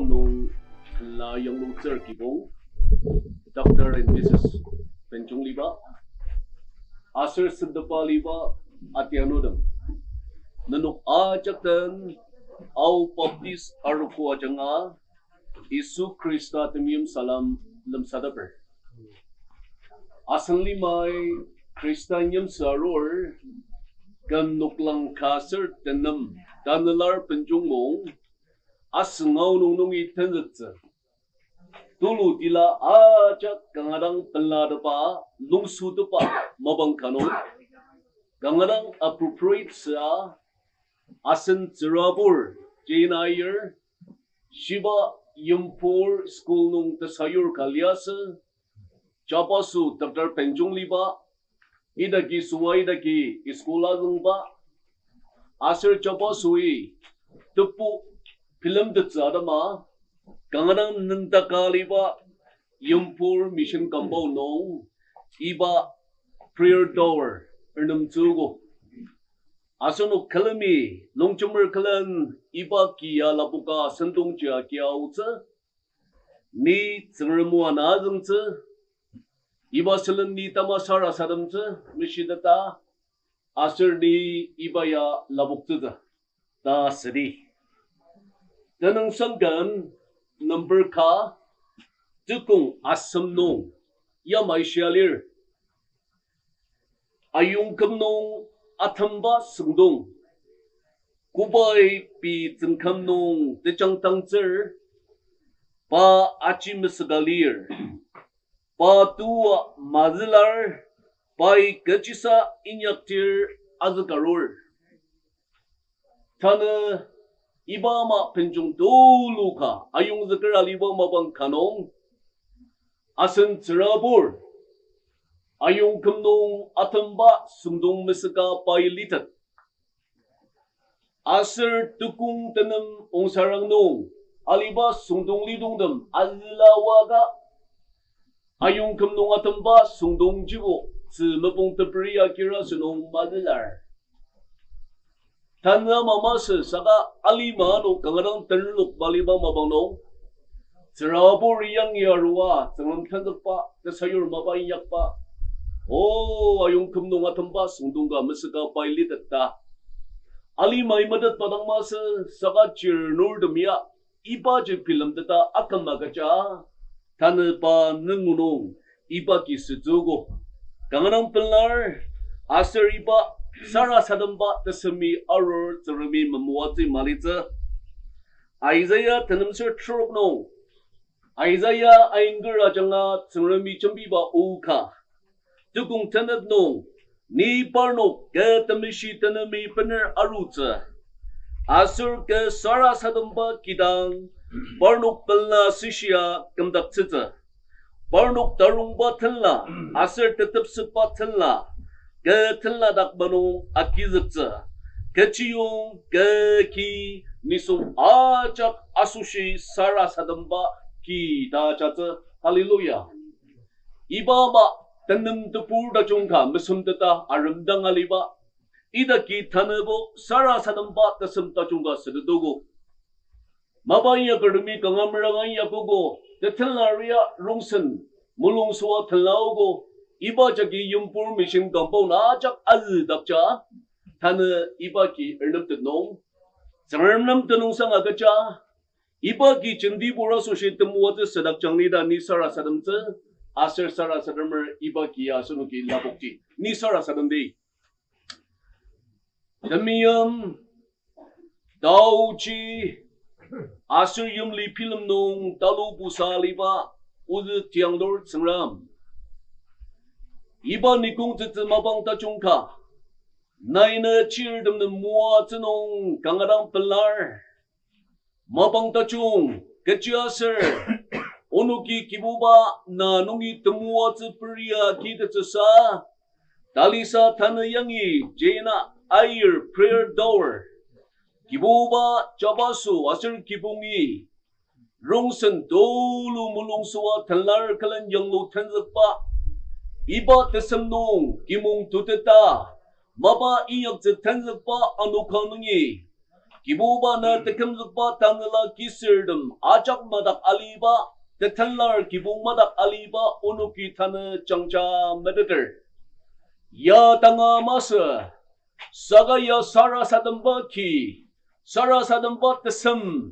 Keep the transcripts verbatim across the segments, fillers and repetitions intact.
nung la yanglutsür kibong, Doctor and Missus Benjong Liba, aser sendeba liba atianutem, nenok ajak den Ao Baptist Arogo ajanga Yisu Khrista temeim salem lemsateper. Asen limai Khrista yimsü arur, küm noklang ka aser tenem, tanü lar benjong mung, asüng aonung nungi tenzüktsü. Tulu tila ajak kanga dang pelatepba, lungsütepba mapang ka nung, kanga dang appropriate süa, asen tsürabur, Jane Ayer, shiba Yimphur school nung tesayur ka liasü, jabaso Doctor Benjong Liba, idaki süa idaki school azüngba, aser jabasoi tebu bilemtettsü atema, kanga dang nüngdaka aliba Yimphur Mission Compound nung iba prayer tower ernemtsüogo. Asenok külemi longjemer külen iba ki ya lapoka sentongji agia aotsü, ni Tsüngrem o ana azüngtsü, iba sülen ni tama sarasademtsü meshiteta, aser ni iba ya lapoktsütsü ta südi. Tenüngsang ken number ka, tekong asem nung yamai shia lir. Ayongküm nung atemba süngdong, kobai pei tsüngkam nung tejangdangtsür, pa aji mesüka lir, pa tua mazülar, pai kechisa inyaktir azükarur. Tanü iba ama benjong tulu ka ayongzüker aliba mapang ka nung, asen tsürabur, ayongküm nung atemba süngdong mesüka pai litet, aser tekong tenem ongsarang nung aliba süngdong lidongtem azüla waka, ayongküm nung atemba süngdongjibo tzü mopung teperi akira sünung mazülar. Tanü ama masü saka alima ano kanga dang tenlok maliba mapang nung, tsürabur yangi arua Tsüngrem tenzükba tesayur mapa inyakba, o, ayongküm nung atemba süngdong ka mesüka pai litet ta alimai metetba dang masü saka chirnurtem ya ibaji bilemteta aküm agüja, tanü pa nungu nung iba ki sütsüogo. Kanga dang pelar, aser iba sarasademba tesemi arur Tsüngremi memoatsü malitsü. Isaiah tenemser trok nung, Isaiah ainger ajanga Tsüngremi jembiba o ka, tekong tenet nung, ni parnok kü temeshi tenemi bener arutsü, aser kü sarasademba kidang parnok pela süshia kümdaktsütsü. Parnok tarongba tenla aser tetepsetba tenla, kü tenla dak manung agizüktsü. Kechiyong kü ki nisung ajak asoshi sarasademba ki ta jatsü. Hallelujah. Iba ama tenem tebur tajung ka mesemteta aremdang aliba, idaki tanübo sarasademba tesem tajung ka sütetogo. Mapa inyakertemi kanga meranga inyakogo, tetenla ria rongsen mulung süa tenlaogo, iba jagi Yimphur Mission Compound ajak azüdakja, tanü iba ki ernemtet nung, Tsüngrem nem tenüngsang agüja, iba ki jenti pur asoshi temoatsü sadakjang ni ta ni sarasademtsü, aser sarasademer iba ki ya asenoki lapokji ni sarasademdi. Temeim, taochi, aser yimli bilem nung talubusa aliba ozü tiangdur Tsüngrem, iba nikongtsütsü mapang tajung ka nai ne chirtem nem moatsü nung kanga dang pelar. Mapang tajung kechiaser onoki Kibuba na nungi temoatsü peria kitettsüsa, talisa tanü yangi jena ayir prayer tower, Kibuba jabaso aser kibongi rongsen tulu mulung süa tenlar külen yanglu tenzükba, iba tesem nung kimong tuteta mapa inyaktsü tenzükba anoka nungi Kibuba na tekümzükba tanela kisirtem ajak madak aliba, tetenlar kibong madak aliba onoki tanü jangja meteter. Ya tanga masü, saka ya sarasademba ki, sarasademba tesem,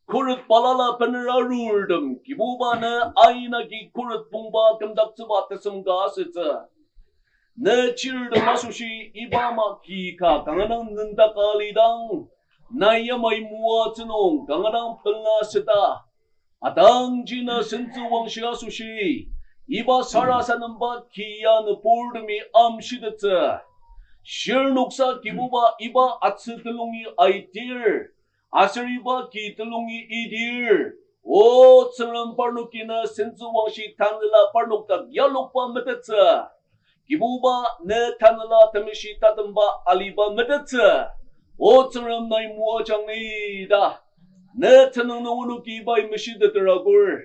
khuret balala bener arurtem, Kibuba na aina ki khuret pongba kümdaktsüba tesem ka asütsü. Ne chirtem asoshi iba ama ki ka kanga dang nüngdaka lidang, nai yamai moatsü nung kanga dang pela süta. Atangji na sentsü wangshi asoshi, iba sarasademba ki ya nüburtemi amshitettsü. Shirnoksa Kibuba iba atsü telungi aitir, aser iba ki telungi idir, O Tsüngrem, parnoki na sentsü wangshi tanela parnok dak yalokba metettsü. Kibuba ne tanela temeshi tatemba aliba metettsü. O Tsüngrem, nai moajang ni ta ne tenüng nung onoki ibai meshiteter agur.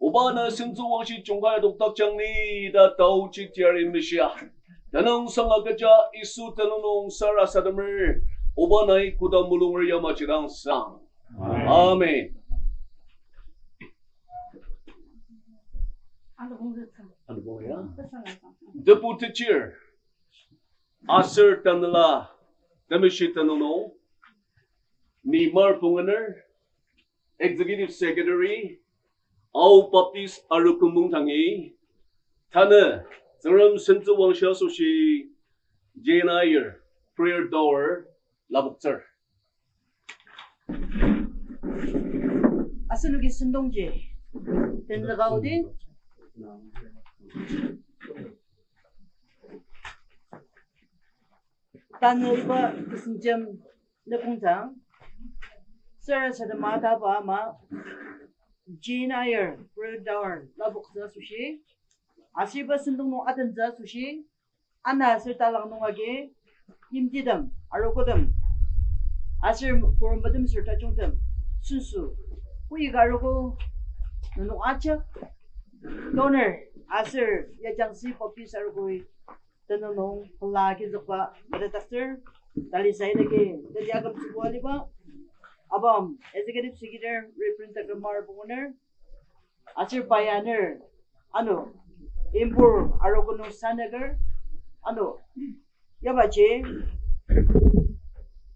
Oba na sentsü wangshi jungkai adokdakjang ni ta taochi tiari meshia. Tenüngsang agüja Yisu tenüng nung sarasademer, Oba nai koda mulunger yamaji dang sang. Amen. Deputy Chair, aser tanela temeshi tenüng nung ni Mar Punganer, Executive Secretary, Ao Baptist Arogo Mungdangi, tanü Tsüngrem sentsü wangshi asoshi Jane Ayer Prayer Tower lapoktsür. Asenoki sentongji tenzüka aodi. Tanü iba tesengjem lekongtsü, sarasadema taba ama, Jane Ayer Prayer Tower lapoktsü asoshi, aser iba sentong nung atentsü asoshi, ana aser talang nung agi, yimtitem, arogotem, aser purem metem aser tajungtem, senso, koika arogo, nenok ajak, donor, aser Yajangsi Baptist Arogoi tenüng nung pela agizükba metetdaktsür, talisa idagi teti akümtsübo aliba, abam Executive Secretary Reverend Doctor Mar Punganer, aser payaner, ano, Impur Arogo nung sanaker, ano, yabaji,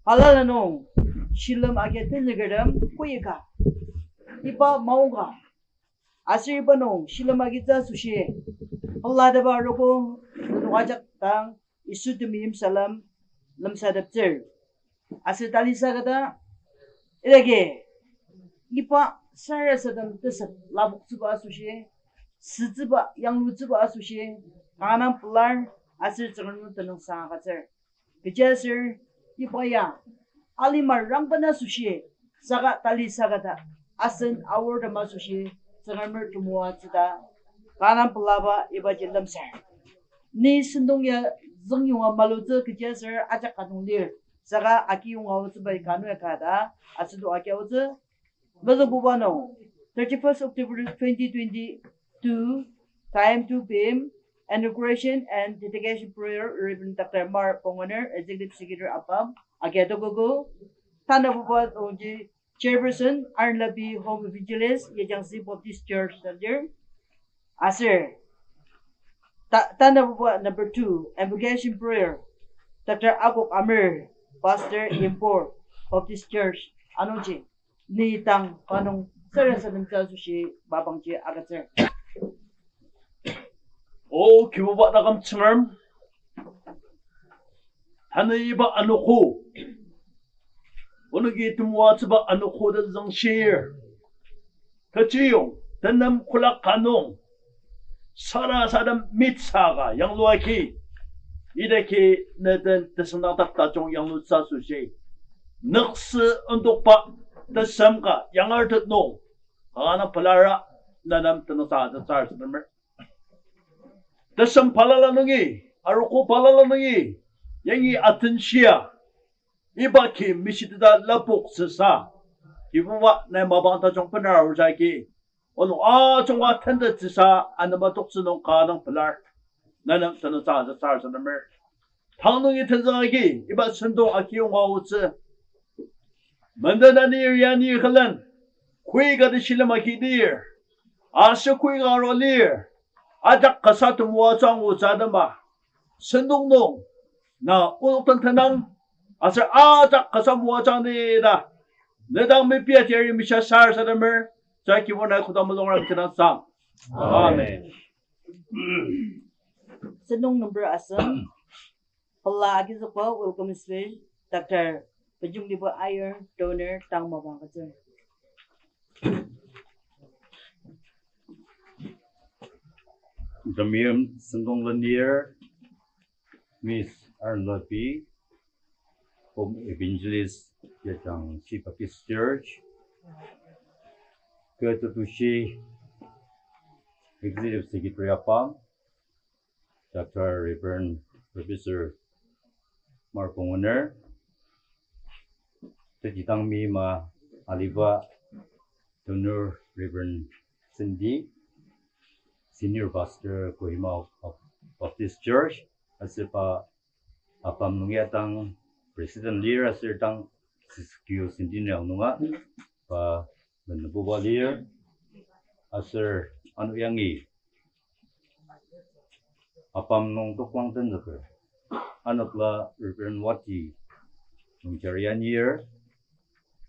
balala nung shilem agi tenzükertem koika, iba maongka, aser iba nung shilem agitsü asoshi, pelateba arogo, nenok ajak dang, Yisu temeim salem lemsateptsür. Aser talisa kata, idagi, iba sarasadem tesep lapoktsüba asoshi, sütsüba, yanglutsüba asoshi, kanga pelar, aser Tsüngrem nung tenüngsang agütsür. Kechiaser, iba ya, alima rangben asoshi, saka talisa kata, asen aortem asoshi, Tsüngremer temoatsü ta, kanga pelaba ibaji lemsar. Ni sentong ya züngyonga malutsü kechiaser ajak ka nung lir, saka akiyonga aotsüba ikanu ya ka ta, asenok agi aotsü, mezüngbuba nung, thirty-first October twenty twenty-two, time two P M, inauguration and dedication prayer, Reverend Doctor Mar Punganer, Executive Secretary abam, agi adokogo, tanabuba nungji, Chairperson, Arnlapi Home Evangelist, Yajangsi Baptist Church, Tandir. Aser, ta-, tanabuba number two, invocation prayer, Doctor Akok Amer, Pastor, Impur Baptist Church, anungji, ni tang kanung sarasademtsü asoshi mapangji agütsür. O Kibuba taküm Tsüngrem, tanü iba anogo, onoki temoatsüba anogo tenzüngshir, kechiyong tenem kolak ka nung, sarasadem mitsaka yangluagi, idaki neden tesüngdangdak tajung yanglutsü asoshi, nüksü ondokba tesem ka yangartet nung, kanga pelara, nenem tenüngsang agütsür Tsüngremer. Tesem balala nungi, arogo balala nungi, yangi atenshia, iba ki mishiteta lapoktsüsa, Kibuba nai mapang tajung bener aor jagi, onok ajungba tentettsüsa anema toktsü nung kanga pelar, nenem tenüngsang agütsür Tsüngremer. Tang nungi tenzüng agi, iba sentong akiyonga aotsü, Menden anir ya anir külen, koi kati shilem akidir, aser koi ka arua lir, ajak kasa temoatsü angutsü atema, sentong nung, na onok den tenang, aser ajak kasa moatsü ni ta, ne dang mepia tiari misha sarasademer, ja Kibu nai koda mulungra mitenang sang. Amen. Sentong number asem, pela agizükba welcome speech, Doctor Pejungliba Aier, donor, tang mapang agütsür. Temeim sentong lenir, Miss Arnold P, Home Evangelist, Yajang C Baptist Church, kü tetushi Executive Secretary apang, Doctor Reverend Professor Mark Bongoner, tejidang mima aliba donor Reverend Cindy, Senior Pastor Kohima Baptist Church, aser pa ABAM nung ya dang President lir aser dang sixty-second centenary nunga pa menebuba lir, aser ano yangi ABAM nung toklang tenzüker, anokla Reverend Wati Nungchari anir,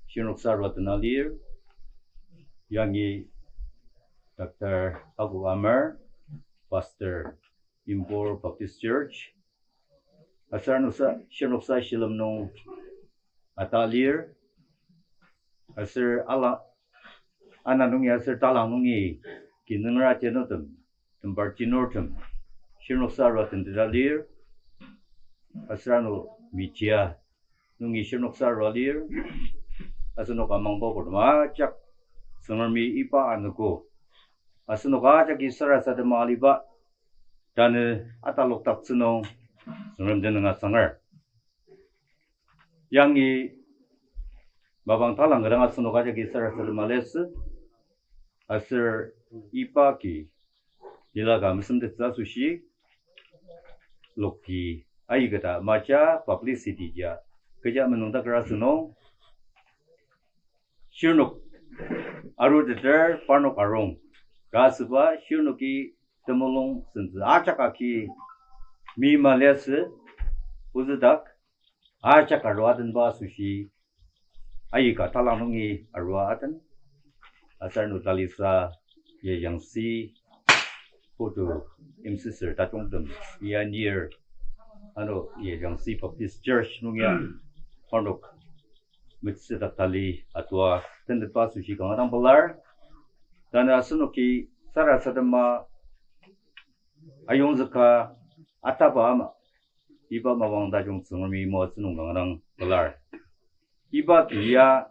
shirnoksa arua tena lir, yangi Doctor Aku Amar, Pastor Impur Baptist Church, aser ano sa shirnoksa shilem nung ata lir, aser ala, ana nungi aser talang nungi kinungra tenotem, tembar tinurtem, shirnoksa arua tenteta lir, aser ano media nungi shirnoksa arua lir, asenok amangba kodama ajak Tsüngremi iba anogo, asenok ajaki sarasadema aliba tanü atalokdaktsü nung Tsüngrem tenüng asanger. Yangi mapang talang kü dang asenok ajaki sarasadema liasü, aser iba ki lila ka mesemtettsü asoshi, loki aiketa maja publicity ja kecha menüngdaker asünung, shirnok aruteter parnok arung ta asüba shirnoki temulung sentsü ajak agi mima liasü, ozüdak ajak arua atenba asoshi aika talang nungi arua aten, aser ano talisa Yejangsi putu M C sir tajungtem ya anir, ano Yejangsi Baptist Church nung ya parnok metsüdak tali atua tentetba asoshi kanga dang pelar. Tanü asenoki sarasadema ayongzüka ataba ama iba mapang tajung Tsüngremi moatsü nung kanga dang pelar. Iba ki ya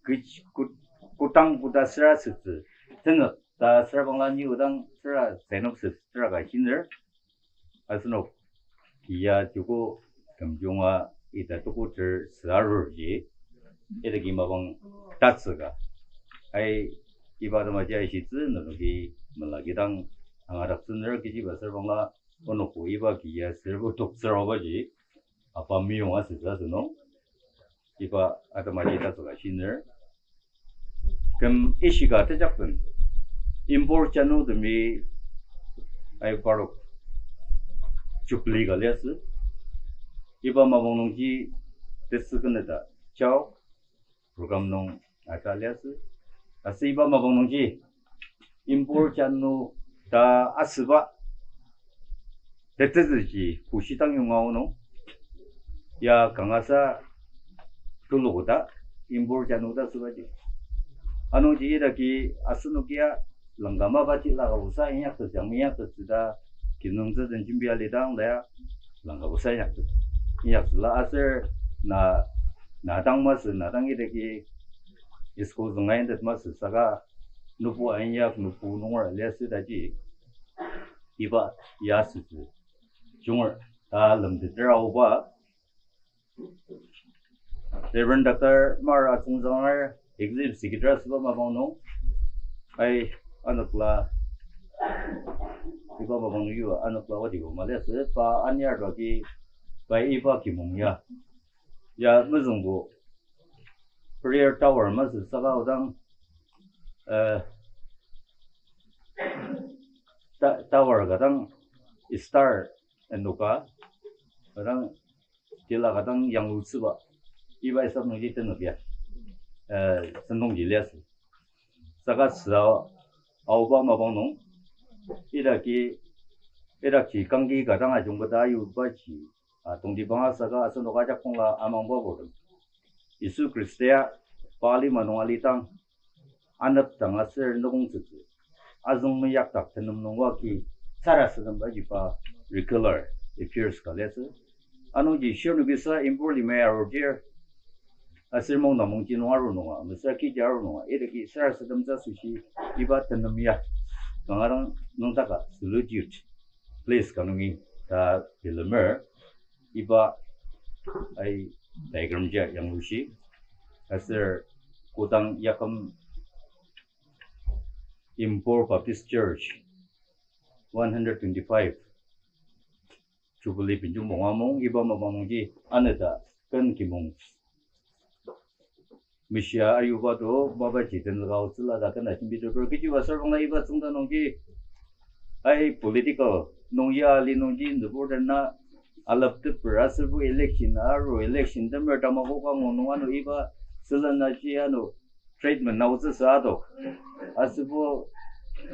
kech-, kut-, kotang koda süra sütsü, tenük ta süra bangla ni odang süra senok sütsü süra ka shiner. Asenok ki ya joko kümjunga ita tuko ter süarurji, ita ki mapang tatsüka. Ai, iba atemaji aishitsü, nenoki melaki dang angadaktsü ner kechiba süra bangla, onoki iba ki ya sürbo toktsüra obaji, apa miyong asütsü asünung. Iba atemaji tatsüka shiner. Küm ishika tejakben, Impur Chanu temi ai parnok Jubilee ka liasü. Iba mapang nungji tesü keneta chao program nung ata liasü. Aser iba mapang nungji Impur Chanu ta asüba tetezüji pushidang yonga onung ya kangasa tuluko ta Impur Chanu ta asübaji. Anungji idaki asenokia langka mapa tila ka osa inyaktsü, jang inyaktsü ta kinungtsü den jembia lidang ta ya langka osa inyaktsü. Inyaktsüla aser na, na dang masü, na dang idaki school zünga intet masü saka nübu ainyak, nübu nunger liasü taji iba ya asütsü junger ta lemteter aoba Reverend Doctor Mar Atsüngzünger, Executive Secretary asüba mapang nung, ai, anokla, iba mapang nung yua anokla wadibo mali asü, pa anyar doki, pai iba kimong ya, ya mezüngbo, Prayer tower masü saka odang, eh, ta-, tower ka dang star enoka, ka dang tila ka dang yanglutsüba, iba isap nungji tenük ya, eh, sentongji liasü. Saka süa aoba mapang nung, idaki, idakji kangki ka dang ajungketa ayubaji, ah, tongtibang asaka asenok ajak kongla amangba purtem. Yisu Khrista ya pa lima nung alidang, anepdang aser nokongtsütsü, azüng meyakdak tenem nung oa ki sarasadembaji pa regular appears ka liasü. Anungji shirnokisa impur limai arur dir, aser mungdang mungji nung arur nunga, mesüra kiji arur nunga, idaki sarasademtsü asoshi iba tenem ya kanga dang nüngdaka solitude place ka nungi ta bilemer, iba ai diagram ji yanglushi, aser kodang yaküm Impur Baptist Church one hundred twenty-five Jubilee benjung mung amung iba mapang nungji aneta ken kimung meshia ayuba to mapaji tenzüka aotsüla ta kena jembiteper kechiba sarbangla iba tsüngda nungji ai political nung ya ali nungji nübur dena alapteper aserbo election aru election temer tamakoka ngu nung ano iba sülen aji ano treatment na otsüsa adok. Aserbo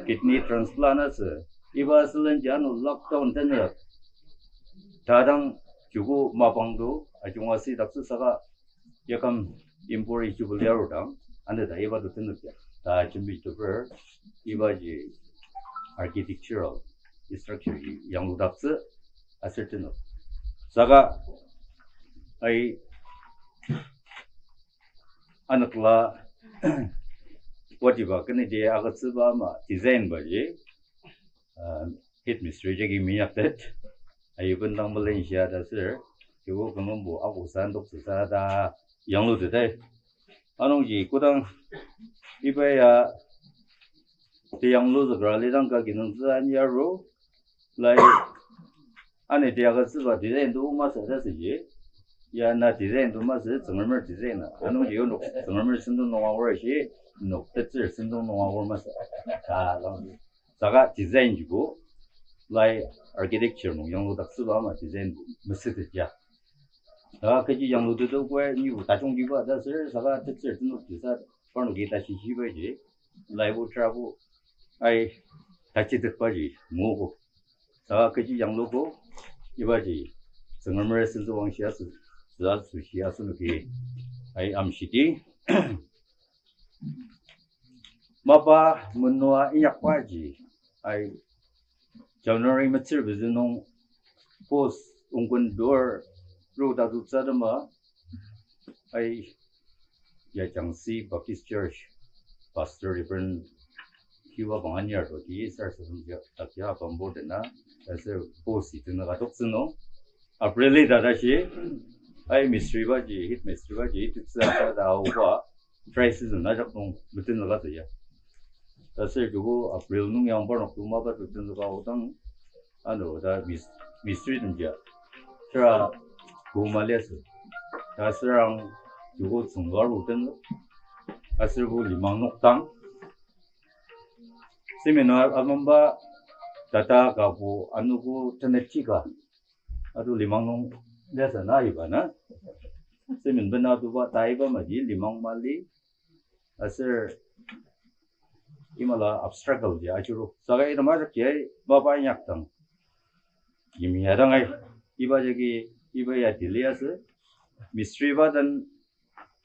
kidney transplant asü. Iba sülenji ano lockdown tenü tadang joko mapang to ajunga sidaktsü saka yaküm Impur Jubilee arudang, aneta iba to tenükja ta jembiteper ibaji architectural structure ji yangludaktsü aser tenük. Saka ai anükla watiba kenedi agütsüba ama design baji, uh, head mistri jagi minyaktet. Ayu bendang Malaysia ta sür, joko kümembo ako sandok süsa ta yanglutetai. Anungji kodang iba ya teyanglu zükra lidang ka kinungtsü ani aru, lai ani teyaka tsüba design to masü ta süji. Ya na design to masü, Tsüngremer design na. Anungji yonok Tsüngremer sentong nung aor shi, nok tetsür sentong nung aor masü. Ta lang. Saka design jibo, lai architecture nung yangludaktsüba ama design bo mesütet ya. Saka kechi yangluteto koi nibo tajungtiba ta sür saka tetsür tenoktsüsa parnoki tashi shibaji. Laibo trabo ai tachitetbaji nguogo. Saka kechi yanglugo ibaji Tsüngremer senzüwangshi asü, süa süshi asenoki ai amshidi. Mapa menua inyakbaji ai January metsür pezü nung post ongkun dur ro tatutsü atema ai Yajangsi Baptist Church Pastor Reverend Kiwa Bang anir to ki sarasademji takia bambor dena, aser post itenüka toktsü nung April ita tashi ai mistri baji, head mistri baji tetsü asa ta aoba dry season ajak nung metenüka ta ya. Taser joko April nung yang parnok to mapa to tenzüka aodang ano ta mis-, mistri temjia tera koma liasü. Taserang joko tsüngka ro tenzük. Aserbo limang nokdang seminar amamba tata kabo anogo tenetchika ato limang nung liasü na iba na. Semin bena atoba taiba maji limang mali. Aser imala obstacle ji ajuru. Saka item ajak ji mapa inyakdang yimya dang ai. Iba jagi, iba ya delay asü. Mistri ba den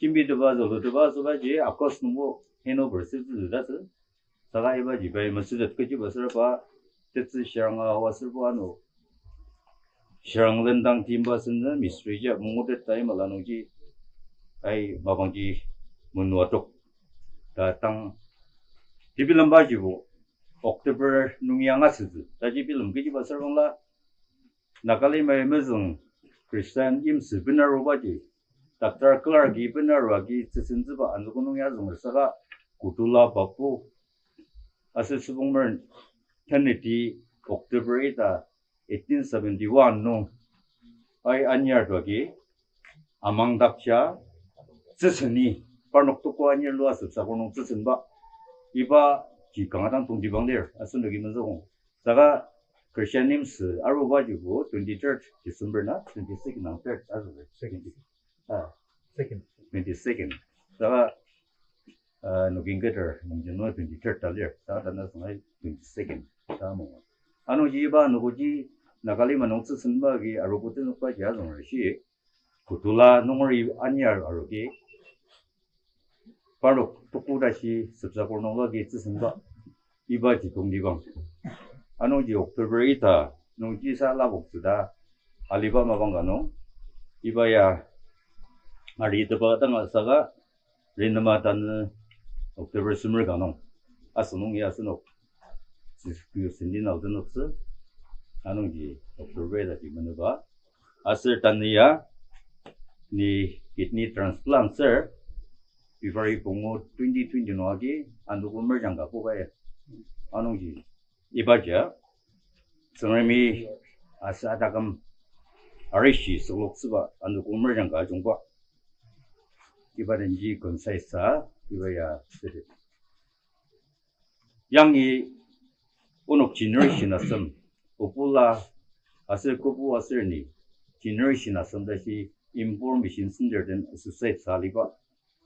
jembitepa züluteba asübaji August nungbo handover sütsü tasü. Saka ibaji pai mesütet kechiba süraba tetsü shiranga aoa sürbo ano shirang lendang timba senzü mistri ja mungutet ta imala nungji ai mapangji menua tok ta tang. Tibilemba jibo October nung yanga sütsü taji bilem kechiba sürbangla Nagalimai mezüng Christian yimsü benarubaji Doctor Clark-i benarua agi tsüsentsüba anogo nung ya zünger saka Kutula Bapu aser Süpongmer Kennedy October ita eighteen seventy-one nung ai anir to agi amangdakja tsüseni parnok tuko anir lua sepsakur nung tsüsenba. Ibaji kanga dang tongtibang lir, asenoki mezüng. Saka Christian Hymns aruba jibo twenty-third December na, twenty-second nung third aso. Second. Ah. Second. Twenty-second. Saka, ah, nokin keter nungji nung twenty-third ta lir. Saka tanü süngai twenty-second. Saka mung. Anungji iba anogoji Nagalima nung tsüsenba agi arogo tenükba ji azünger shi. Kotula nungeri anir arogi parnok tuko tashi sepsakur nungla agi tsüsenba ibaji tongtibang. Anungji October ita nungji sa lapoktsü ta aliba mapang ka nung, iba ya aritepa danga saka renema tanü October semer ka nung, asünung ya asenok Jisu sendin aotenoktsü, anungji October ita ji menüba. Aser tanü ya ni kidney transplant ser February pungu twenty twenty nung agi anogo merjang ka koba ya. Anungji ibaji Tsüngremi aser ataküm arishi süngloktsüba anogo merjang ka ajungba. Iba denji concise sa, iba ya südi. Yangi onok generation asem, obula aser kobu aser ni generation asem tashi information center den society sa aliba.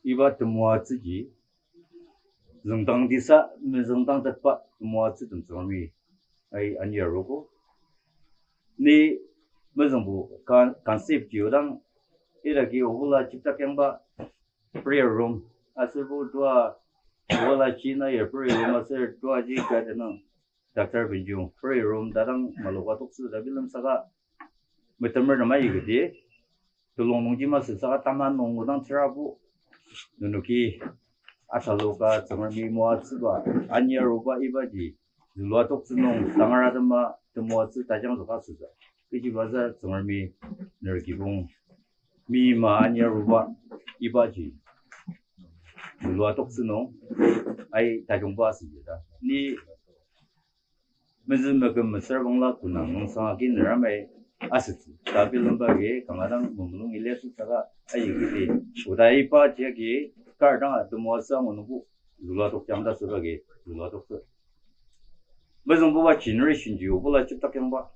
Iba temoatsüji züngdangtisa mezüngdangtetba temoatsütem Tsüngremi ai ani arogo. Ni mezüngbu con-, concept ji odang idaki obula chiptak yangba prayer room aserbo tua obula china ya prayer room aser tua ji ka tenang doctor benjung prayer room ta dang maloka toktsü ta bilem saka metemer nem aika di telung nungji masü saka taman nung odang tsürabo nenoki asaloka Tsüngremi moatsüba ani aruba ibaji zülua toktsü nung tangar atema temoatsü tajangzüka asütsü. Kechibaza Tsüngremi ner kibong meima ani aruba ibaji zülua toktsü nung ai tajungba asütsü ta. Ni mezü meküm mesüra bangla konang nung sangaki neramai asütsü ta bilemba agi kanga dang mumulung iliasü saka aiki di. Oda iba jagi kar dang temoatsü angu nungbo zülua tokjang ta süba agi zülua toktsü. Mezüngbuba generation ji obula chiptak yangba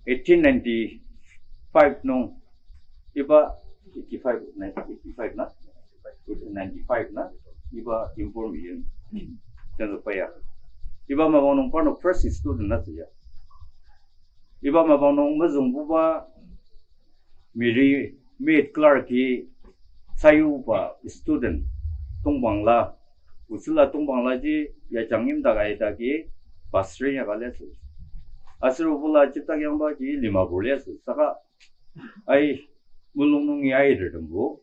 eighteen ninety-five nung, iba eighty-five, eighty-five na, ninety-five na, iba information tenzükba ya. Iba mapang nung parnok first student na süya. Iba mapang nung mezüngbuba Mary Mead Clark-i sayuba student tongpangla, otsüla tongpangla ji yajang yimdak aidagi pastor yaka liasü. Aser obula chiptak yangbaji Dimapur liasü. Saka ai mulung nungi aitertembo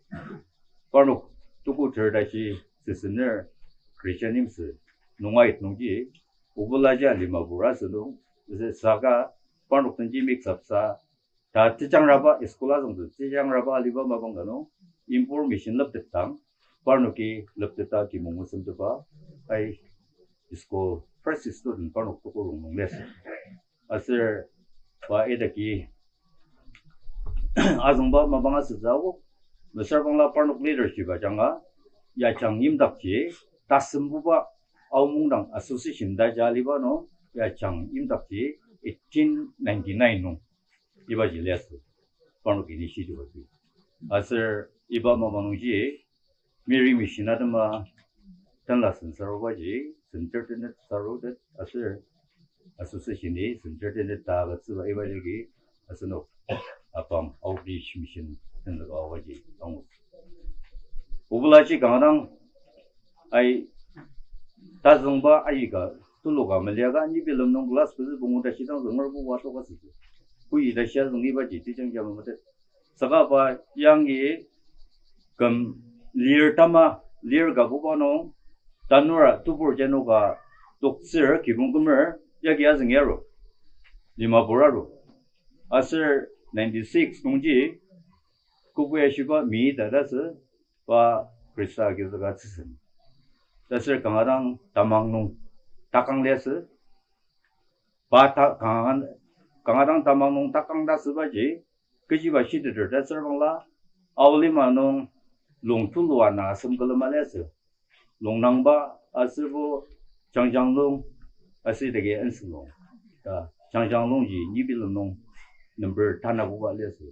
parnok tuko ter tashi süsüner Christian yimsü nung ait nungji obula ja Dimapur asü nung, saka parnok denji mix up sa ta tejangraba, school azüngtsü tejangraba aliba mapang ka nung information leptetdang, parnoki lepteta kibong mesemteba, ai school first student parnok tuko rongnung liasü. Aser pa idaki azüngba mapang asütsü ao, mesüra bangla parnok leadership ajanga yajang yimdakji tasembuba aomongdang association ta ja aliba nung yajang yimdakji eighteen ninety-nine nung ibaji liasü, parnok initiative agi. Aser iba mapang nungji Mary Mission atema tenla sen sarubaji center tenet sarutet aser association-i center tenet ta agütsüba iba jagi asenok apam outreach mission tenzüka aobaji angu. Obulaji kanga dang ai tazüngba aika tuluka meliaka ni bilem nung glass pezü pungu tashi dang züngerbo wa toka sütsü. Kuji tashi azüng ibaji tejangja memetet. Saka pa yangi küm lir tama, lir kabuba nung tanura tebur jenoka toktsür kibong kümer yagi azüng aru, Dimapur aru. Aser ninety-six nungji kokoya shiba mi ta tasü pa Khrista agizüka tsüsen. Taser kanga dang tamang nung takang liasü. Pa ta kanga, kanga dang tamang nung takang ta sübaji kechiba shiteter ta sürbangla, Aolima nung lung tulu ana asem külema liasü. Longnangba aserbo Changjanglong aser idagi Ensünglong. Ta Changjanglongji Nibilem nung number tanabuba liasü.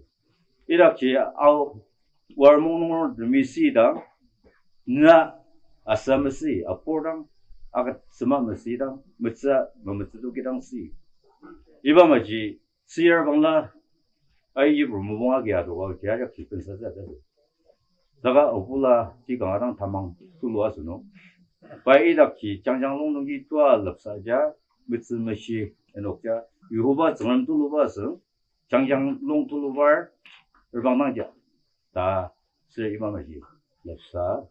Idakji Ao Warmung nunger temi sidang, na asa masü apur dang, akat sema masü dang, metsü mametsü toki dang si. Iba maji sir bangla, ai yipru mubong agi adoka ji ajak ji pensa sa ta. Saka obula ji kanga dang tamang tulu asünung. Pai idakji Changjanglong nungji tua lepsa ja, metsü meshi enok ja, Yihova Tsüngrem tuluba asü, Changjanglong tulubar, erbang dang ja. Ta, sir iba maji lepsa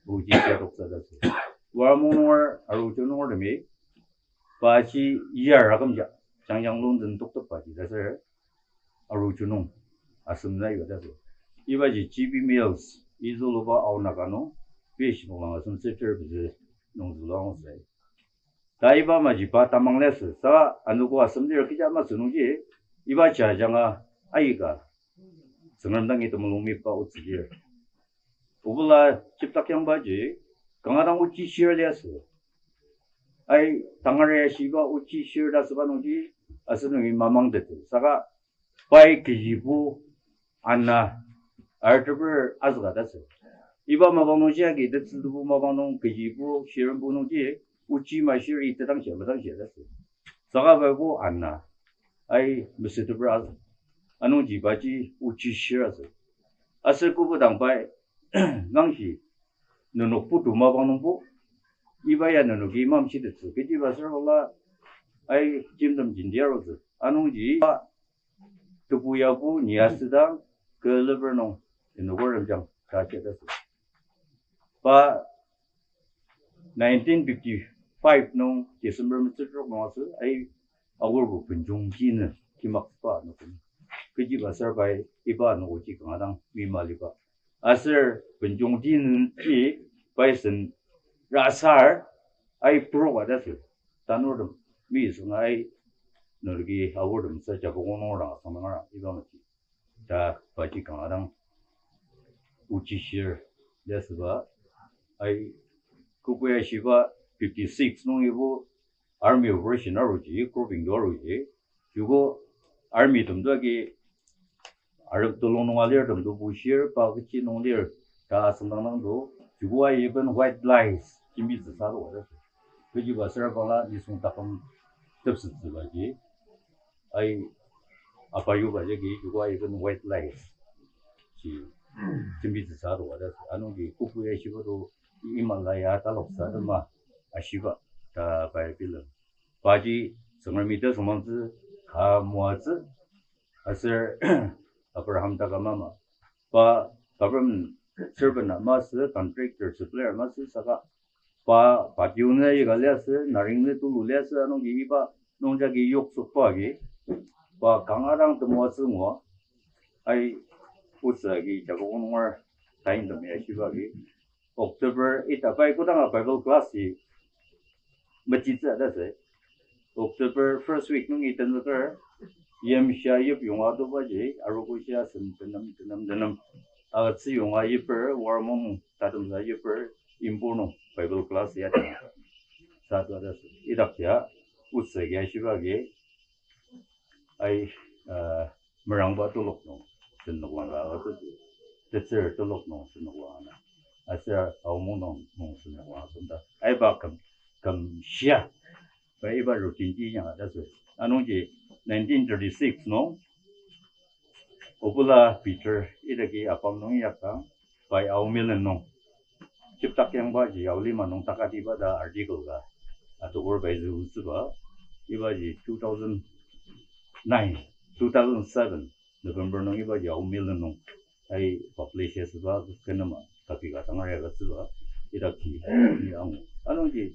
oji jadoksa ta sü. Warmung nunger, aruju nunger temi, paji yar akümja, Changjanglong den toktepbaji ta sür, aruju nung, asem na iba ta sü. Ibaji G B Mills, izüluba aonaka nung, page nung lang asem seter pezü nung zülua angutsü. Ta iba maji pa tamang liasü, sa anogo asem lir kecha masü nungji, iba jajanga aika Tsüngrem dangi temulung mipa otsü lir. Obula chiptak yangbaji, kanga dang ochi shir liasü. Ai, tangar ya shiba ochi shir ta süba nungji, asem nungi mamang tete. Saka pai keyibo ana arteper azüka ta sü. Iba mapang nungji agi tetsütebu mapang nung keyibo shirembo nungji, ochi mashir itedangshia medangshia ta sü. Saka paibo ana, ai, mesüteper azü. Anungji paji ochi shir azü. Aser kobo dang pai, nangji, nenok putu mapang nungbo, iba ya nenoki mamshitettsü. Kechiba sür ola, ai, jimtem jindi arutsü. Anungji, tebu yabo ni asüdang, kü leper nung, enoker lemjang ta ji ta sü. Pa nineteen fifty-five nung December metsütrok nung asü, ai, aorbo Benjongji nü kimakba nüküm. Kechiba sür pai iba anogoji kanga dang mima liba. Aser Benjongji nü ji pai sen rasar ai proka ta sü. Tanurtem mi sünga ai nenoki aortem sa Jabogo nunger dang asüngdang ara iba maji. Ta paji kanga dang ochi shir liasüba, ai, kokoya shiba fifty-six nungibo army operation aruji, grouping to aruji, joko army tem to agi arep telung nung alirtem to bushir, pa kechi nung lir, ta asüngdang dang to, joko aiben white lies jembitsü sa to ta. Kechiba sür bangla nisung taküm tepsettsübaji, ai, apa yuba jagi joko aiben white lies ji jembitsü sa to ta. Anungji kokoya shiba to imala ya taloksa tema ashiba ta pai bilen. Paji Tsüngremi tesüngmangtsü ka moatsü aser Abraham Takam ama. Pa government servant a masü, contractor, supplier masü saka pa Patio nü aika liasü, Naring nü tulu liasü, anungji iba nungjagi yoksokba agi, pa kanga dang temoatsü ngua, ai, otsü agi Jabogo nunger tain tem ya shiba agi, October ita pai kodanga Bible class ji mechitsü ta sü. October first week nungi tenzüker, yimshia yip yonga adobaji, arogo shia sen tenem, tenem, tenem. Agütsü yonga yiper, Warmung tatemsa yiper, Impur nung Bible class ya ta. Sa to ta sü. Idakjia, otsü agi ashiba agi, ai, uh, merangba telok nung, tenok langka agütsü, tetsür telok nung, tenok langka. Aser Aomung nung, nung, tenok langka, sunda. Aiba küm, küm shia. Pa iba routine ji yanga ta sü. Anungji nineteen thirty-six nung, Obula Peter, idaki apam nung yakang, pai Ao Milen nung. Chiptak yangbaji Ao Lima nung takatiba ta article ka. Atokur pai zübutsüba, ibaji two thousand nine, two thousand seven, November nung ibaji Ao Milen nung. Ai publish asüba kü nema topic ka tangar ya agütsüba, idaki ni angu. Anungji,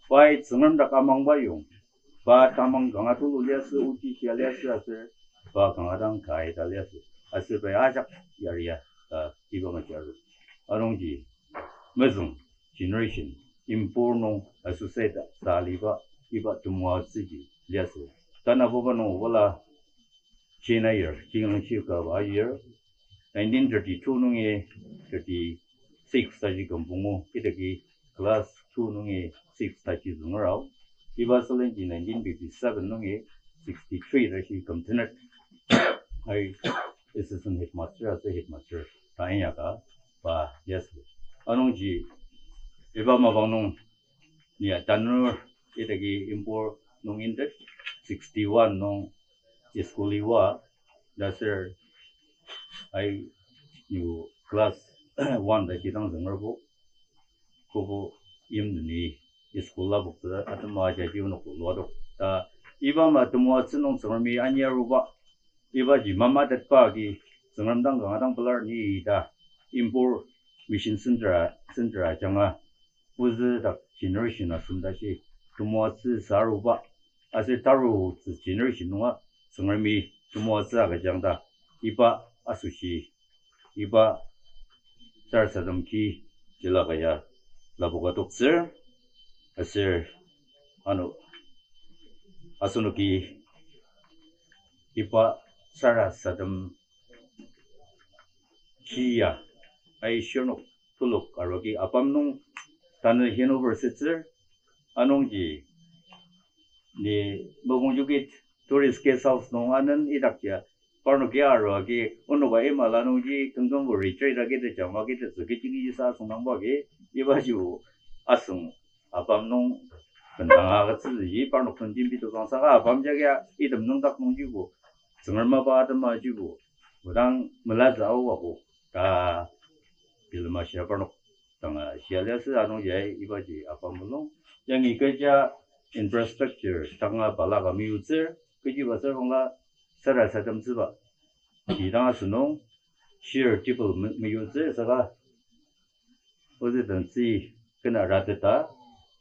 pai Tsüngrem dak amangba yong, pa tamang kanga tulu liasü, ochi shia liasü aser, pa kanga dang ka ita liasü. Aser pai ajak yaria, ta iba majaru. Anungji, mezüng generation, Impur nung associate sa aliba, iba temoatsüji liasü. Tanabuba nung obula China year, Qingming shika ba year, nineteen thirty-two nungi thirty-six tashi kümpungu, idaki class two nungi six tashi züngerao. Iba sülenji nineteen fifty-seven nungi sixty-three tashi kümtenet. Ai assistant headmaster aser headmaster ta inyaka pa, yes. Anungji iba mapang nung nia tanur idaki Impur nung intet, sixty-one nung school-i oa, ta aser ai ni class one tashi dang züngerbo, kobo yimdeni school lapoktsü atema ajaji onok lua adok. Ta iba ama temoatsü nung Tsüngremi aniaruba, ibaji mamatetba agi Tsüngrem dang kanga dang pelar ni ta Impur Mission Center, center ajanga ozü dak generation asem tashi temoatsü saruba, aser tarutsü generation nunga Tsüngremi temoatsü agüjang ta iba asoshi, iba sarasadem ki jila ka ya lapoka toktsür, aser ano asenoki iba sarasadem ki ya ai shirnok telok aruagi apam nung tanü handover asütsür, anungji ni Mokokchung Tourist Guest House nung anen idakji parnoki aruagi onoka imala nungji kümkümbo retreat agi tejama agi tetsü kechi kechi sa asüngdangba agi ibajibo asüng apam nung bendanga agütsüji parnok den jembi tokang saka apam jagi item nüngdak nungjibo Tsüngrem mapa atema jibo odang melatsü aogo ta bilema shia parnok danga shia liasü anungji ibaji apam mulung. Yangi kecha infrastructure tanga balaka meyutsür, kechiba sür bangla sarasademtsüba ji dang asünung chair table me- meyutsür saka ozü den tzü kena rateta,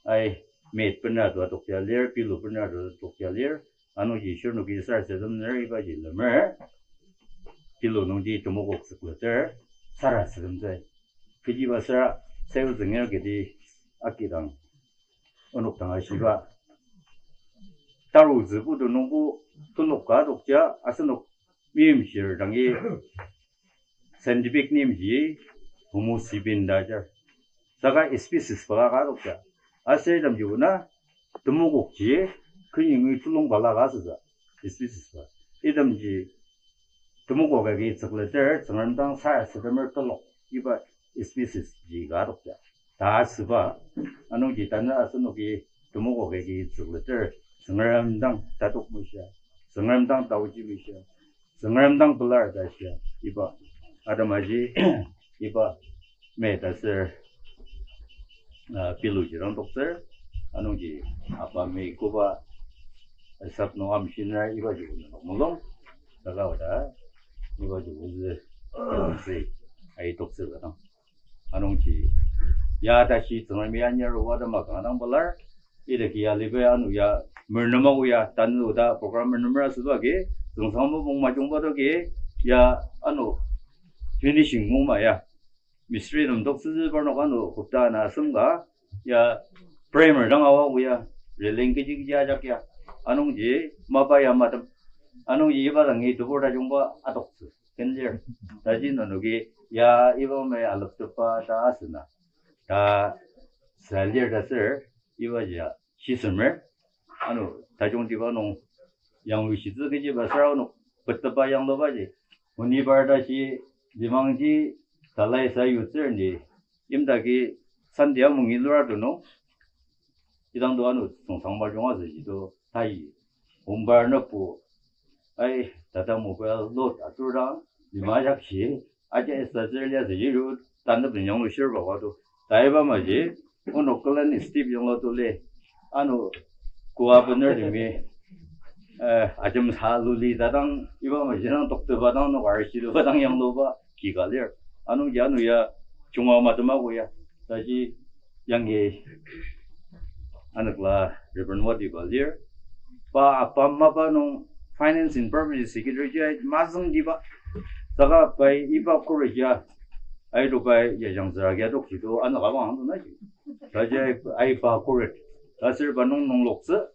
ai, mat bena tua tokja lir, pillow bena tua tokja lir, anungji shirnoki sarasadem ner ibaji lemer, pillow nungji temokok tsükleter sarasademtsü. Kechiba süra sayutsünger keti akidang onok dang ashiba. Tarutsü putu nungbo telok ka adokja asenok meimchir dangi scientific name ji psilocybin ta ajar. Saka asbestos balaka adokja. Aser itemji ona temokokji kenyongi tulung balaka asütsü. Asbestos ba. Itemji temokok agi tsükleter Tsüngrem dang sarasademer telok iba asbestos ji ka adokja ta asüba. Anungji tanü asenoki temokok agi tsükleter Tsüngrem dang tatok meshia, Tsüngrem dang taoji meshia, Tsüngrem dang pelar ta shia iba atemaji iba mat aser, ah, pillow ji dang toktsür, anungji apami koba sap nung amshinra ibaji onok mulung, saka oda ibaji ozü, ozü ai toktsür ka dang. Anungji ya tashi Tsüngremi aniaruba atema kanga dang pelar, idaki ya aliba ano ya mernema o ya tanü oda program mernemra asüba agi, tsüngsang mopung majungba toki ya ano finishing moma ya mistri nem toktsütsü parnok ano hopta ana asem ka ya primer dang aoa o ya railing kechi kechi ajak ya. Anungji mapa ya matem. Anungji iba dangi tebur tajungba adoktsü kendir. Taji nenoki ya iba mai aleptepa ta asüna ta salir ta sür ibaji ya shisemer. Ano tajungtiba nung yanglushitsü kechiba süra onok petepa yanglubaji, onibar tashi limangji talai sayutsür ni, imdaki Sunday amungi lura tonung, idangdo ano tsüngsang majung asüji to tayi. Ombar nükbo, ai, Tata Mobile load atur dang lima jakji, aja esa tsür liasü yiru tanüp ni yanglushirba ka to. Taiba maji onok külen step yanglu tuli, ano koa bener temi, eh, ajemsa luli ta dang iba maji dang toktepa dang nok arshi luba dang yangluba ki ka lir. Anungji ano ya junga matema ko ya. Taji yangi anükla Reverend Wadi ba lir. Pa apam mapa nung finance and property secretary ji mazüngtiba. Saka pai iba kori ya, aito pai ya jangzüra ya tokji to anüka bang ang to na ji. Taji ai pa kori, ta sür pa nung nungloktsü,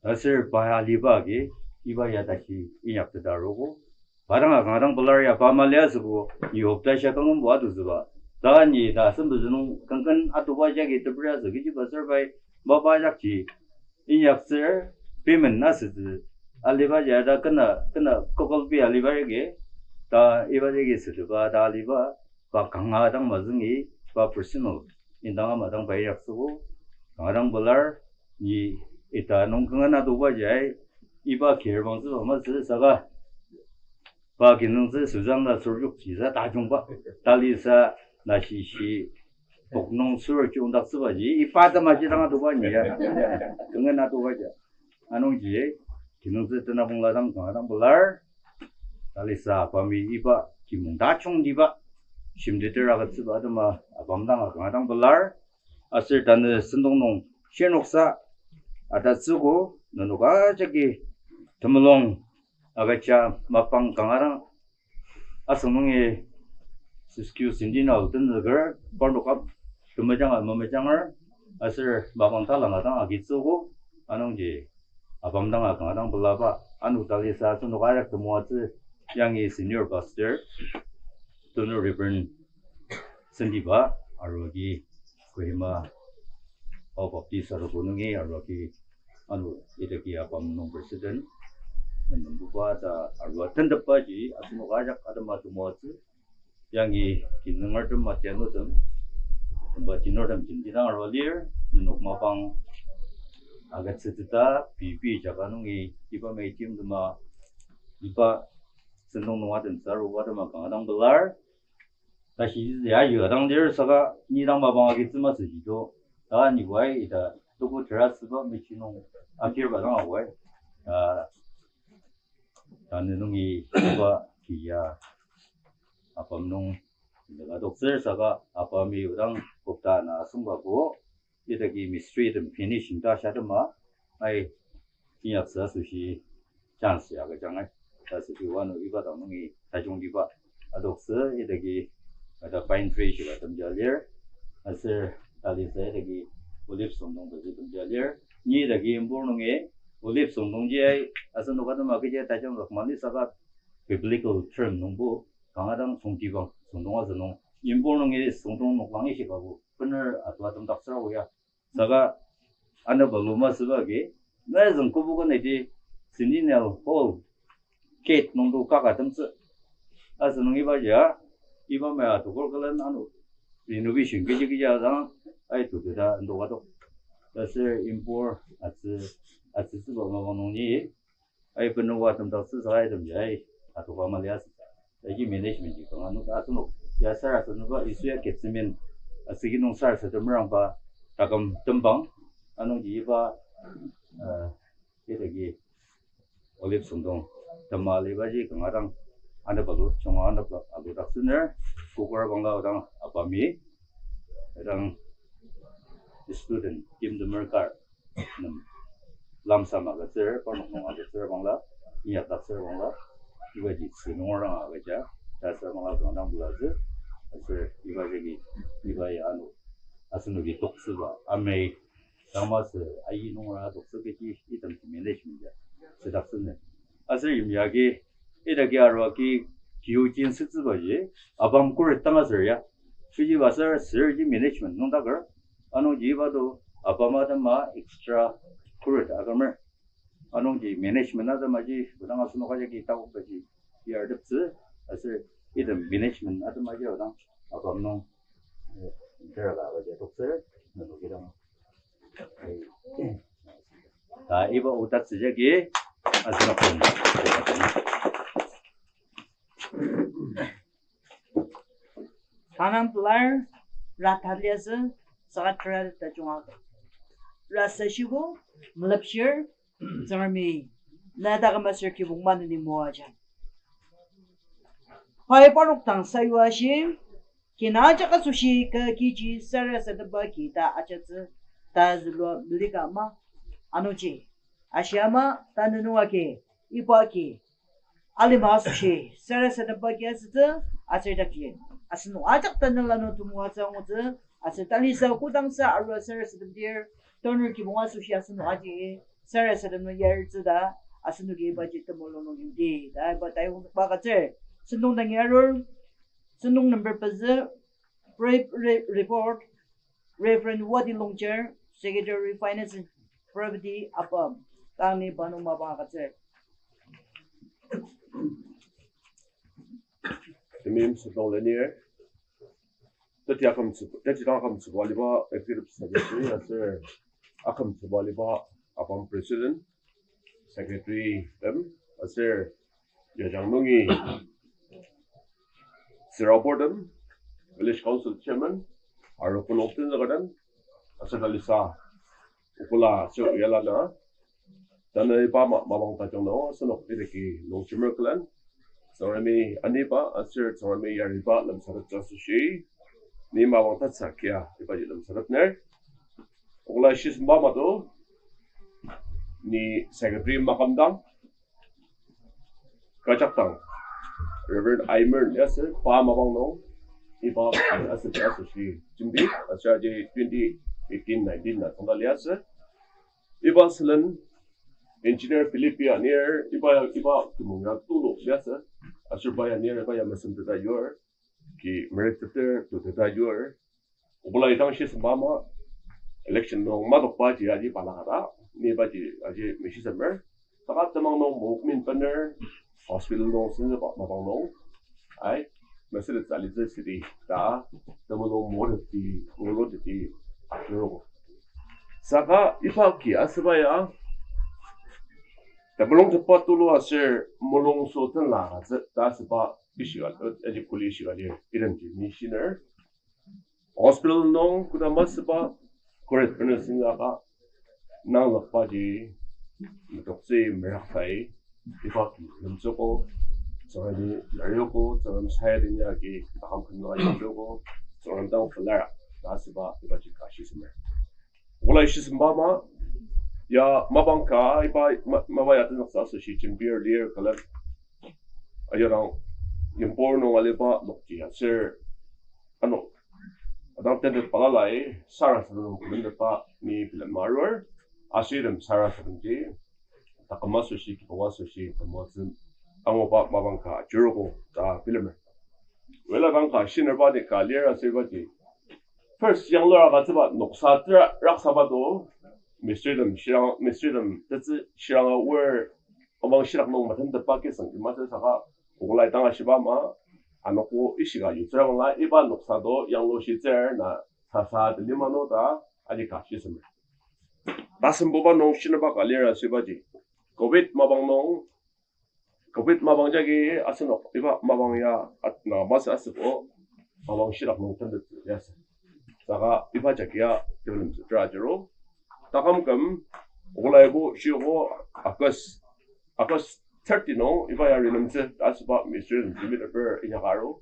ta sür pa aliba agi iba ya tashi inyakteta arogo. Pa dang a kanga dang pelar ya, pa mali asübo, ni hopta sha kangam bo atutsüba. Ta ni ta sempezü nung kangken atuba jagi tebra asü kechiba ser pai, mapa jakji inyaktsür, payment asütsü aliba ja ta kena, kena couple fee aliba yagi, ta iba jagi süteba ta aliba, pa kanga dang mazüngi, pa personal indang ama dang pa inyaktsübo, kanga dang pelar, ni ita nung kanga atuba jai, iba kir bangtsüba masü saka, pa kinungtsü Susan la surjuk jisa tajungba, talisa nashishi, pok nung sur jungdaktsübaji, iba tamaji dang atuba ni ya. Kanga atuba ja. Anungji, kinungtsü tenabongla dang kanga dang pelar. Talisa apami iba kimung tajungtiba, shimteter agütsüba atema apam dang a kanga dang pelar. Aser tanü sentong nung shirnoksa atatsüogo, nenok ajaki temulung agüja mapang kanga dang asünungi siskiu sindina tenzüker, parnok ap temejanga memejanger, aser mapang talanga dang agitsüogo, anungji apam dang a kanga dang pelaba, ano talisa asenok ajak temoatsü yangi senior pastor, tenur Reverend Sendiba, aruagi Kohima Ao Baptist arogo nungi aruagi ano idaki apam nung president, menembuba ta arua tentepbaji asenok ajak atema temoatsü, yangi kinungertem matianutem, temba tinurtem jenti dang arua lir, nenok mapang agütsüteta, pei pei jaka nungi iba meitimtema, iba sentong nung atemtsü aruba atema kanga dang pelar. Tashi ya yua dang lir saka ni dang mapang agitsü masüji to, ta ni wai ita tuku terasüba mechi nung akirba dang awai. Ta, tanü nungi iba ki ya apam nung lega doktsür saka apami odang kokta na asüngba ko, idaki mistri tem finishing ta sha atema, ai, inyaktsü asoshi chance ya agüjangai. Ta süki wano iba dang nungi tajungtiba adoktsü idaki, ata pine tree shiba temja lir, aser talisa idaki olive süngdong pezü temja lir. Ni idaki impur nungi olive süngdongji ai, asenoka atema kechi tajangzük mali saka biblical term nungbo kanga dang süngdibang süngdong asünung, impur nungi süngdong noklang ishikabu bener atua temdaktsüra o ya. Saka anaba luma süba agi, na züng kübok nidi Centennial Hall gate nungdo kaka temtsü. Asünung iba ya, iba maya adoker külen ano renovation kechi kechi adang, ai, toketa ndoka tok. Taser impur atsü, atsütsüba mapang nung ni, ai, benua temdaktsü saka item ya, ai, adoka mali asü. Aji management ji kanga nung ta asenok ya sarasademba Yisu ya Gethsemane asüki nung sarasadem merangba taküm tembang, anungji iba, uh, idaki olive süngdong tema alibaji kanga dang anep alu, junga anep alu daktsüner, kokor bangla odang apami, odang student timtemer kar nem lamsam agütsür, parnok nung agütsür bangla, inyakdaktsür bangla, ibaji tzü nunger dang agüja, ta sür bangla kanga dang bulatsü, aser iba jagi, iba ya ano, asenoki toktsüba, amai, tangmasü ayi nunger adoktsü kechi itemji management ya südaktsüner. Aser yimya agi, idaki arua agi kiu jin sütsübaji, apam khuret tang aser ya. Kechiba aser sürji management nüngdaker. Anungji iba to apam atema extra khuret akümer. Anungji management atemaji kodang asenok ajaki takokbaji yarteptsü, aser item management atemaji odang apam nung, eh, teraka abaji adoktsür, nenok idang. Ta iba otatsü jagi asenok den. Tanang pelar rata liasü saka tera tajung aka. Rasa shibo, melepshir, Tsüngremi, na taküm aser kibong maneni moaja. Pai parnok dang sayua ashi, kina ajak asoshi ka kiji sarasademba ki ta ajatsü, ta zülua melika ama, anungji, ashi ama, tanü nung agi, iba agi, alima asoshi sarasademba ki asütsü, aser idaki asenok ajak tanela nung temoatsü angutsü, aser talisa kodangsa arua sarasademdir, tanur kibong asoshi asenok aji sarasadem nung yaritsü ta, Asenoki ibaji temulung nung yudi ta iba tayongba agütsür. Sentong dangi arur, sentong number pezü, brief re-, report, Reverend Wadi Longchar, Secretary Finance and Property Apam, tang ni pa nung mapang agütsür. Temeim sentong lenir, teti akümtsü-, teti dang akümtsüba aliba executive secretary aser akümtsüba aliba apam president, secretary tem aser yajang nungi tsüraburtem, village council chairman, arogo nung tenzükertem, aser talisa, okula aser oyala na, tanü iba ma-, mapang tajung nung asenok idaki longjemer külen, Tsüngremi aniba aser Tsüngremi yariba lemsateptsü asoshi, ni mapang tatsü kia ibaji lemsatepner. Okula shisemba mato, ni secretary makam dang, kajak dang, Reverend Aimer liasü, pa mapang nung, iba asütsü asoshi jembi, aser aji twenty eighteen nineteen na tongda liasü. Iba sülen engineer Philip ya anir, iba ya, iba kümong ya tulu liasü, aser pa ya anir, iba ya mesemteta yur, ki meretteter tuteta yur. Okolai dang shisemba ama, election nung madokbaji aji balaka ta, ni ibaji aji meshisemer. Saka temang nung mokmin bener, hospital nung senzüba mapang nung, ai, mesület alitsü city ta, temulung moteti, nguluteti, ajurugo. Saka iba ki asüba ya, temulung tepa tulu aser mulung so tenla agütsü ta asüba ishiga, aji kuli ishiga lir, itemji ni shiner. Hospital nung koda masüba, khuret bener senzüka, nangzükbaji, metoktsü meraktai, iba ki lemtsüogo, Tsüngremi yariogo, Tsüngrem sayadin yagi, taküm kümla yariogo, Tsüngrem dang pelar, ta asüba, ibaji ka shisemer. Okolai shisemba ama, ya mapang ka, iba ma-, mapa ya tenzüktsü asoshi jembir lir külen, ayarang, yimbo nung aliba nokji aser, ano, adang tentet balalai, sarasadem nung bilemtetba ni bilema arur, aser item sarasademji, taküm asoshi, kibong asoshi, temoatsü, anguba mapang ka ajurugo ta bilemer. Ola dang ka shinerba ni ka lir aser ibaji, first yanglur agütsüba noksa tera raksaba to, mistritem shirang, mistritem tetsü shiranga aor, amang shirak nung matentetba kisüng ji masü saka, okolai dang ashiba ama, anogo ishiga yutsüra bangla iba noksa to yanglushitsür na sasa teli mano ta aji ka shisemer. Tasembuba nung shinerba ka lir aser ibaji, covid mapang nung, covid mapang jagi asenok iba mapang ya at-, na masü asübo, mapang shirak nung tentet liasü. Saka iba jagi ya telemtsü tera ajuru. Taküm küm, okolaibo shiogo August, August thirty nung iba ya renemtsü ta asüba mistritem jembiteper inyaka aru.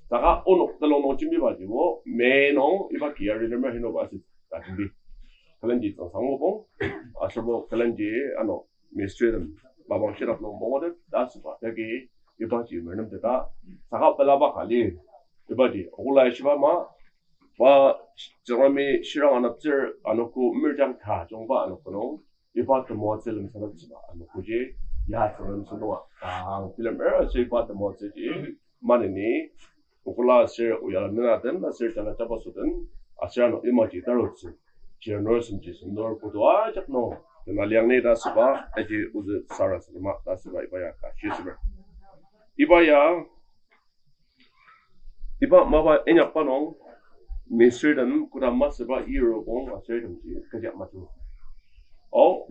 Saka onok telung nung jembibajibo May nung iba ki ya renemer hinoba asü ta jembi. Külenji tsüngsang mopung, aserbo külenji ano mistritem mapang shirak nung mongotet ta asüba jagi ibaji menemteta, saka pelaba ka lir, ibaji okolai shiba ama, pa Tsüngremi shirang aneptsür anogo mirjang ka jungba anogo nung, iba temoatsü lemsateptsüba anogoji, ya Tsüngrem sentong a, ang bilemer aser iba temoatsüji, maneni, okola aser oyala nenatem aser jana jabasotem, aser ano imaji tarutsü, chirnur semji semnur putu ajak nung tena liang ni ta asüba aji ozü sarasadema ta asüba iba ya ka shisemer. Iba ya, iba mapa inyakba nung, mistritem koda masüba irobong asütemji kecha matu. O,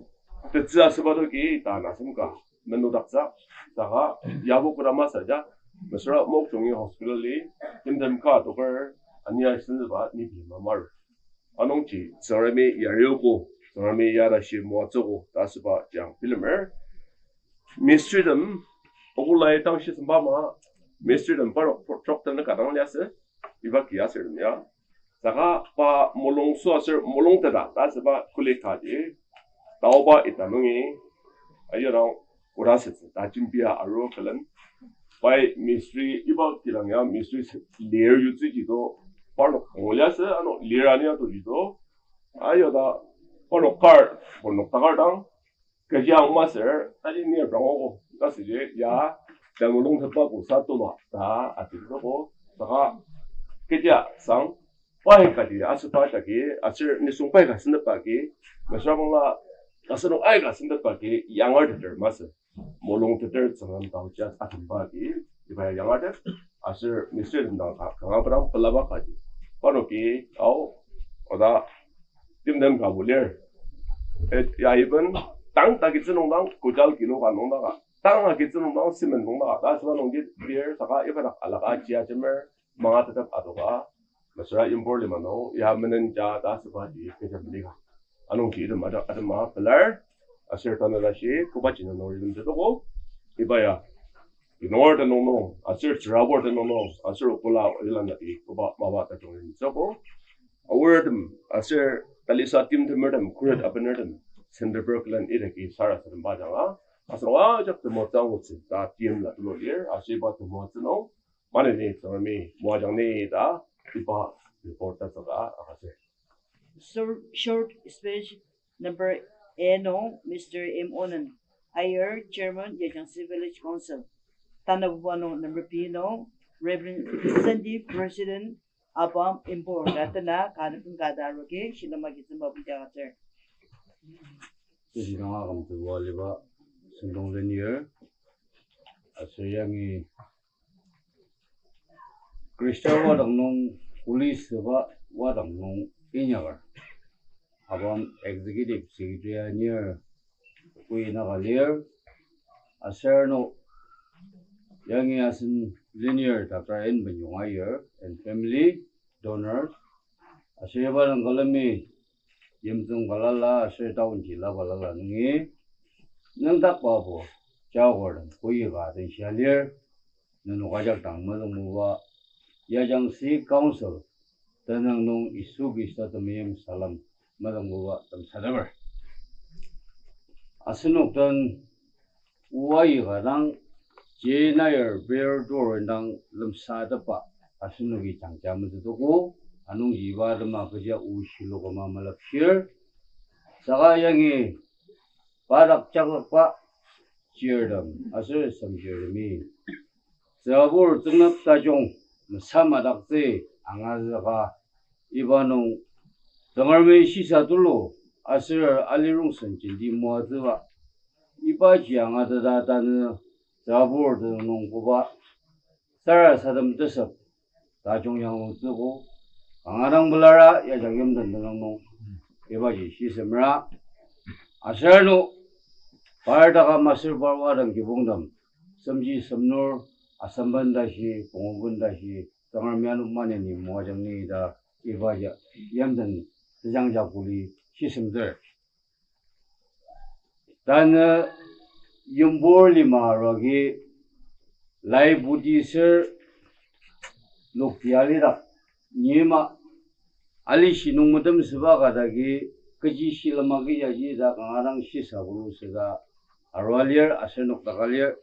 tetsü asüba toki ta na semka menudaktsü, saka yabo koda masü ja, mesüra Mokokchung hospital-i timtem ka adoker ania senzüba ni bilema maru. Anungji Tsüngremi yariogo, Tsüngremi yarashi moatsüogo ta asüba jang bilemer. Mistritem, okolai dang shisemba ama, mistritem parnok pro-, trok tenü ka dang liasü, iba ki asürtem ya. Saka pa mulung so aser mulung teta ta asüba kuli kaji, taoba ita nungi, ayonang, kura sütsü ta jembia aru külen. Pai mistri iba kidang ya mistri sü lir yutsüji to, parnok ongo liasü ano lir ania toji to. Ayo ta parnok kar, parnok takar dang, Kechi ang masür, tali ni rangoko, ta süji, ya, temulung tepa ko sa tulu, ta, ati toko, saka, kecha sang, pai kati, asüba jagi, aser nisung pai ka sendepba agi, mesüra bangla, asenok aika sendepba agi, yangar teter masü. Mulung teter Tsüngrem taochi atemba agi, iba ya yangar ter, aser Mister Lim dang ka, kanga pedang pelaba kaji. Parnoki, ao, oda, timtem ka bu lir. Eh, ya iben, tang takitsü nung dang, kujal kilo ka nung dang ka. Tang akitsü nung dang, cement nung dang ka. Ta asüba nungji lir, saka iba dak alaka jia jemer, manga tetep adoka. Mesüra Impur lima nung, ya menen ja ta asüba ji kecha meli ka. Anungji item adak atema pelar, aser tanü tashi, koba jina nung item tetoko. Iba ya, inor tenüng nung, aser tsürabur tenüng nung, aser okula ilan ati, koba mapa tajung item tetoko. Aortem, aser talisa timtemertem, khuret abenertem, Centerburg lan idaki sarasademba ajanga, aser ajak temoatsü angutsü ta timla tulu lir, aser iba temoatsü nung, maneni Tsüngremi moajang ni ta, iba report ta tsüka agütsür. Short, short speech number A nung, Mister M Onan, Ayer, Chairman, Yajangsi Village Council. Tanabuba nung number B nung, Reverend Sandy, President, ABAM Impur, ta tena, ka nükten ka ta aruogi, shilem agi tsümba buja agütsür. Sidi kanga akümtsüba aliba sentong lenir, aser yangi Khrista wadang nung, police ba wadang nung inyaker. ABAM Executive Secretary anir, Kui Naga lir, aser no yangi asen lenir Doctor N Benyong Ayer and family, donors, aser iba dang külemi yimtsüng balala aser taonji la balala nungi nüngdakbabo jaoker dang koika den shia lir, nenok ajak dang mezüngbuba Yajangsi Council tenüng nung Yisu Khrista temeim salem mezüngbuba temsateper. Asenok den oa aika dang J Nair prayer door indang lemsatepba asenoki jangja metetogo, anungji iba atema kecha o shilokema malapshir. Saka yangi pa dak jaklakba chirtem aser semchirtemi tsürabur tsüngnak tajung mesamadaktsü angazüka iba nung Tsüngremi shisa tulu aser alirongsen jenti moatsüba ibaji angateta tanü tsürabur tenüng nung koba sarasadem tesep tajung yanglutsüogo, kanga dang pelara yajak yimten tenüng nung ibaji shisemra. Aser ano par taka masür par wadang kibongtem, semji semnur, asemben tashi, punguben tashi, Tsüngremi ano maneni moajang ni ta ibaji yimten tejangja kuli shisemtsür. Tanü Yimpur lima aruagi laibuti ser lokti alidak nima alishi nung metemsüba ka dagi kechi shilem agi yaji ta kanga dang shisa bulu süta arua lir aser nokdaka lir.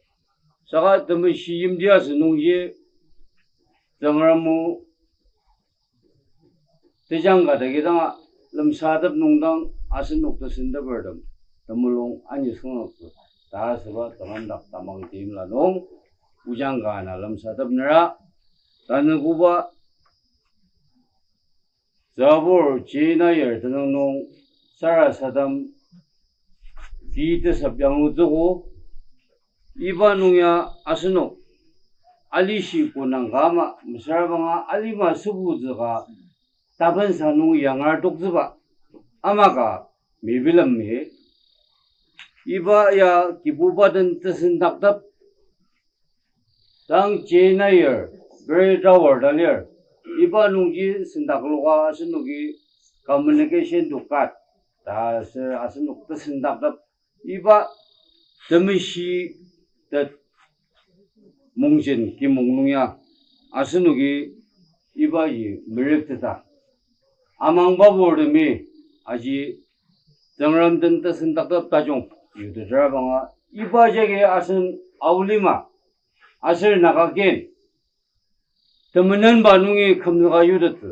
Saka temeshi yimti asü nungji Tsüngrem o tejang ka dagi danga lemsatep nungdang asenok tesentepertem temulung ani süngnoktsü ta asüba Tsüngrem dak tamang timla nung ojang ka ana lemsatep nera tanü koba tsürabur J Nair tenüng nung sarasadem ki tesep yanglutsüogo, iba nung ya asenok alishi konang ka ama mesüra banga alima sübutsü ka tapensa nung yangar toktsüba ama ka mebilemi iba ya Kibuba den tesendaktep tang J Nair prayer tower ta lir. Iba nungji sendakloka asenoki communication to God ta aser asenok tesendaktep iba temeshi tet mongjen kimong nung ya asenoki ibaji merükteta amangba purtemi aji Tsüngrem den tesendaktep tajung yutetra banga iba jagi asen Aolima aser Naga kin temenenba nungi kümzüka yutettsü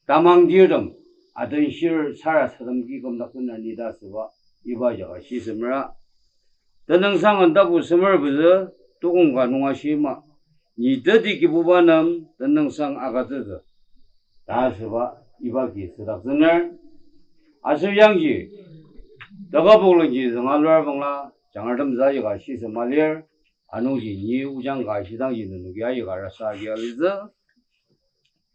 tamang tirtem adenshir sarasadem ki kümdaktsüner ni ta asüba iba jaka shisemera. Tenüngsang an tapu semer pezü, tukong ka nung ashima. Ni teti Kibuba nem tenüngsang agütsütsü ta asüba iba ki südaktsüner. Aser yangji, takapoklenji zünga lur bangla, jangartem za yaka shisema lir, anungji ni ojang ka shidangji nenoki ayaka rasa agi alitsü.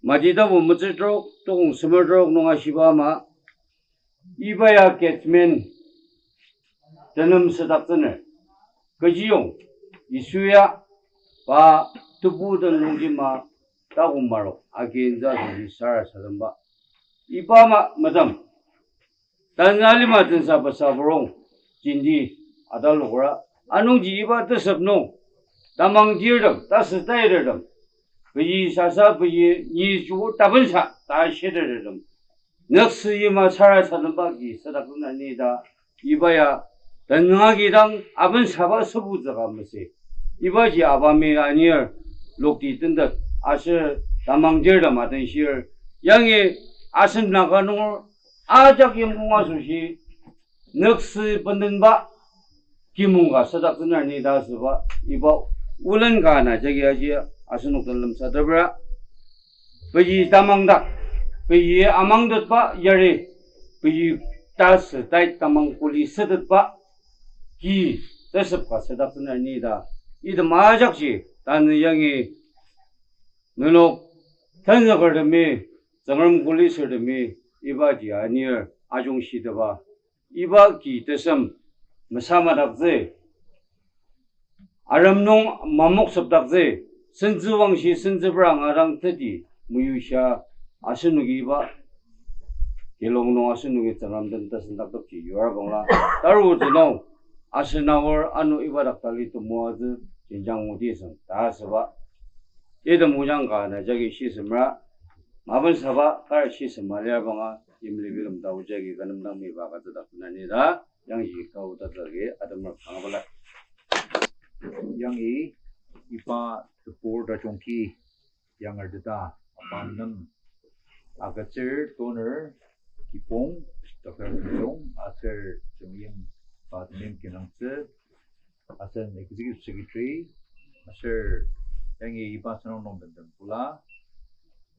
Mati tapu metsür trok, tukong semer trok nung ashiba ama, iba ya Catchment tenem südaktsüner. Kechiyong, Yisu ya, pa tebu den nungjima, taküm marok, akinza süji sarasademba. Iba ama medam. Tanü alima tensa pesa purong, jenti atalokra, anungji iba tesep nung, tamang tirtem, tasü taitertem, pei sasa pei ni ju tabensa ta shitertem, nüksü yima sarasademba ki sadaktsüner ni ta, iba ya, tanü agi dang abensaba sübutsüka masü. Ibaji apami anir, lokti tentet, aser tamang tirtem adenshir, yangi asen Naga nunger ajak yimkong asoshi, nüksü bendenba, kimong ka sadaktsüner ni ta asüba, iba olen ka ana jagi aji asenok den lemsatepra. Pei tamang dak, pei amangtetba yari, pei tasü tai tamang kuli sütetba, ki tesep ka sadaktsüner ni ta, item ajakji, tanü yangi nenok tenzükertemi, Tsüngrem kuli sürtemi, ibaji anir ajungshiteba, iba ki tesem mesamadaktsü, arem nung mamoksüpdaktsü, sentsüwangshi sentsübra ngadang teti meyushia asenoki iba kilong nung asenoki Tsüngrem den tasen taktokji yua bangla, tarutsü nung asen Nagar ano iba dak tali temoatsü jenjang ngudi süng ta asüba. Item ojang ka ana jagi shisemera, mapensaba kar shisema lir banga, yimli bilem tao jagi kü nem dang miba ka tsüdaktsüner ni ta, yangji kau tatsügi atemer kanga bala. Yangi iba tebur tajungti yangerteta, apan nem agütsür toner kibong, Doctor Mendong aser Temeim pa temeim kinungtsü, asen Executive Secretary, aser yangi iba senang nung bendem pula,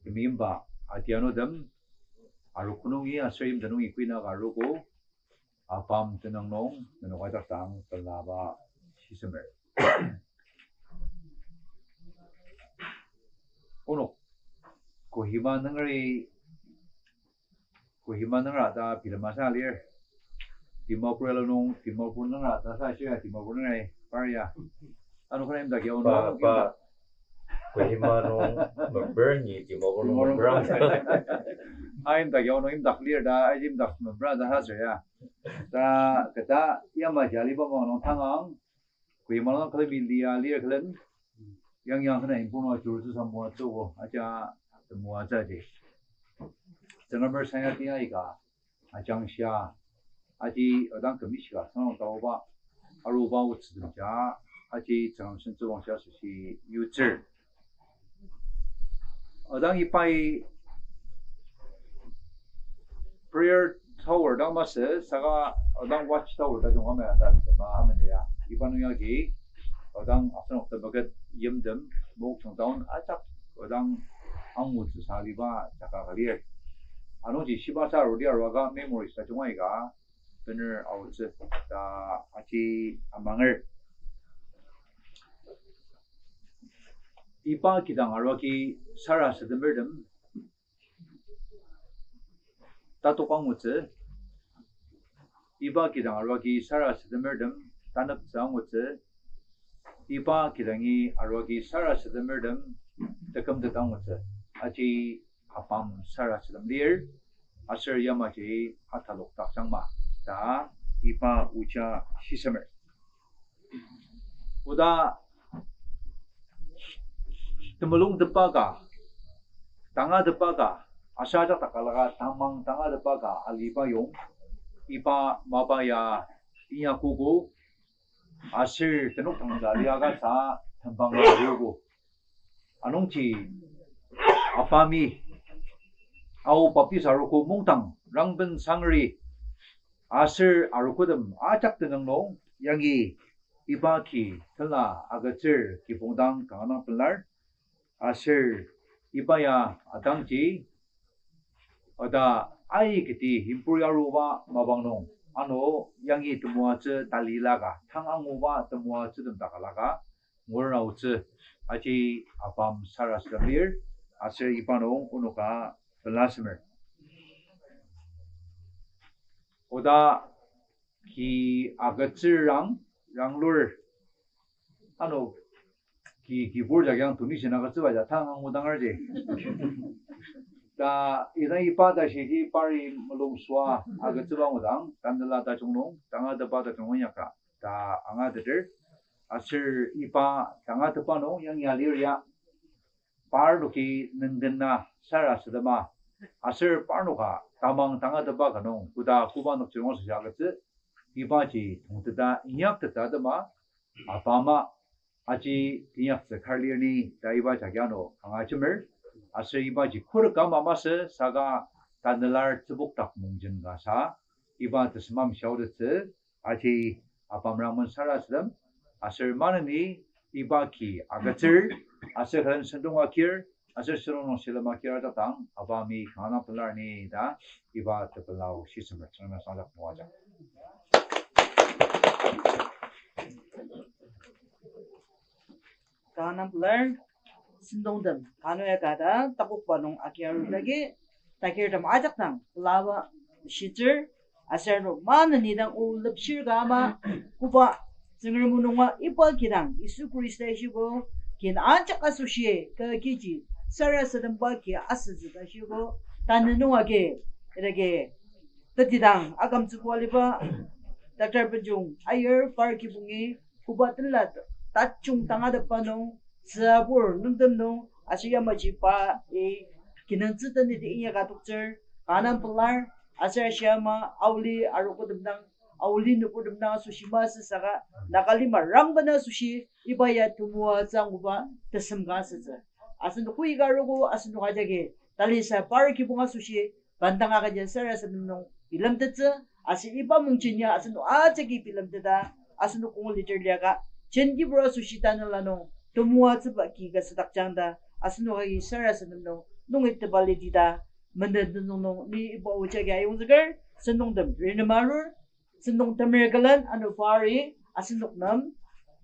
temeimba adianutem, arogo nungi aser yimten nungi kuina ka arogo, apam tenüng nung nenok ajak dang pelaba shisemer. Onok, Kohima nungeri, Kohima nungra ta bilema sa lir. Dimapur alu nung, Dimapur nungra ta sa shia, Dimapur nungra, par ya. Ano kena imdak ya, ono, pa, pa, imdak. Kohima nung member ni Dimapur nung member. A imdak ya, ono imdak lir ta, a imdak member ta sa shia. Ta, keta, yamaji aliba ma nung tangang, Kohima nung külemi lia lir külen, yang yang kena impono ajurtsü samua tsüogo, aja temua tsüji. Tsüngremer sanya tia ika, ajangshia, aji odang kümishika, sanang taoba, aruba otsütemja, aji Tsüngrem sentsüwangshia asoshi yutsür. Odang ibai prayer tower dang masü, saka odang watch tower tajung ama ya ta, ma ama ya. Iba nung yagi, odang asenok temeket yimtem, Mokokchung town ajak, odang angutsü sa aliba jaka ka lir. Anungji shiba sa arudi arua ka memories tajung aika, bener aotsü ta aji amanger. Iba kidang aruagi sarasademertem tatok angutsü. Iba kidang aruagi sarasademertem taneptsü angutsü. Iba kidangi aruagi sarasademertem tekümtet angutsü. Aji apam sarasadem lir, aser yamaji atalok dakjangma ta iba oja shisemer. Oda temulung tepaka, tanga tepaka, aser ajak takalaka tamang tanga tepaka aliba yong, iba mapa ya inyakogo, aser tenok tangza liaka sa tembang ariogo. Anungji apami Ao Baptist Arogo Mungdang Rangben Sangri Aser arogotem ajak tenüng nung yangi iba ki tenla agütsür kibong dang kanga dang pelar. Aser iba ya atangji oda aikati impur yaruba mapang nung, ano yangi temoatsü talilaka, tang anguba temoatsütem takalaka, ngurraotsü aji apam sarasadem lir, aser iba nung onoka pelasemer. Oda ki agütsür rang, ranglur. Ano, ki, kibur jakyang tuni shin agütsüba ja tang angudangerji. Ta, ina iba ta shiji pari mulung sua agütsüba ngudang, tanela tajung nung, tangatetba tajung nung inyaka ta angateter. Aser iba tangatetba nung yangi alir ya, parnoki nüngdena sarasadema, aser parnoka tamang tangatetba ka nung koda koba nokjidong asoshi agütsü, ibaji tongteta inyakteta atema, apama aji teinyaktsü kar lir ni ta iba jagi ano angajemer, aser ibaji khuret ka ama masü saka tanelar tsübok dak mungjen ka sa, iba tesem amshiaotettsü, aji apam rangmen sarasadem, aser maneni iba ki agütsür, aser külen sentong akir, aser sentong nung shilem akir ajak dang, apami kanga pelar ni ta, iba tepelau shisemer, Tsüngrem sangdak moajang. Kanga pelar, sentongtem kanga ya kata takokba nung agi arudagi, takirtem ajak dang pelaba shitsür, aser ano maneni dang o lepshir ka ama, koba Tsüngrem o nunga iba kidang Yisu Khrista shiko, kin ajak asoshi ka kiji sarasademba ki asütsü ta shiko, tanü nung agi, idagi, tetidang akamtsübo aliba, Doctor Benjung Aier par kibongi, koba tenla tajung tangatetba nung, tsübur nüngtem nung, aser yamaji pa, i, kinungtsü tenidi inyaka toktsür, kanga pelar, aser ashi ama, aoli arogotem dang, aoli nüburtem dang asoshi masü saka, Nagalima rangben asoshi, iba ya temoatsü anguba tesem ka asütsü. Asenok koika arogo, asenok ajaki, talisa par kibong asoshi, bendang agüja sarasadem nung bilemtettsü, aser iba mungjen ya asenok ajaki bilemteta, asenok kong liter liaka, jenti pura asoshi tanela nung temoatsüba ki ka südakjang ta, asenok agi sarasadem nung nungi tebaliteta, menden tenüng nung ni iba o jagi ayongzüker, sentongtem renemarur, sentong temer külen ano pari, asenok nem,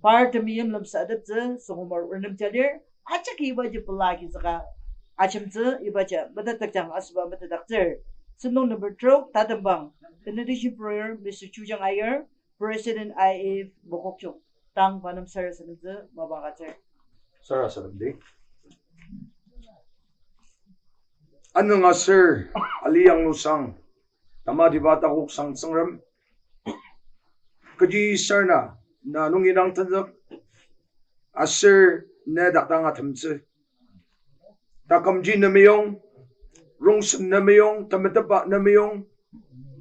par temeim lemsateptsü, songomar renemja lir, ajaki ibaji pela agizüka, ajemtsü ibaji metetdakjang asüba metetdaktsür. Sentong number trok, tatembang, benediction prayer, Mister Chujang Aier, President I A F Mokokchung, tang pa nem sarasademtsü mapang agütsür. Sarasademdi. Anung aser ali yanglusang, tamatiba takoksang Tsüngrem, kechi sarna na nungi dang tenzük, aser ne dak dang atemtsü. Takümji nemeyong, rongsen nemeyong, temetetba nemeyong,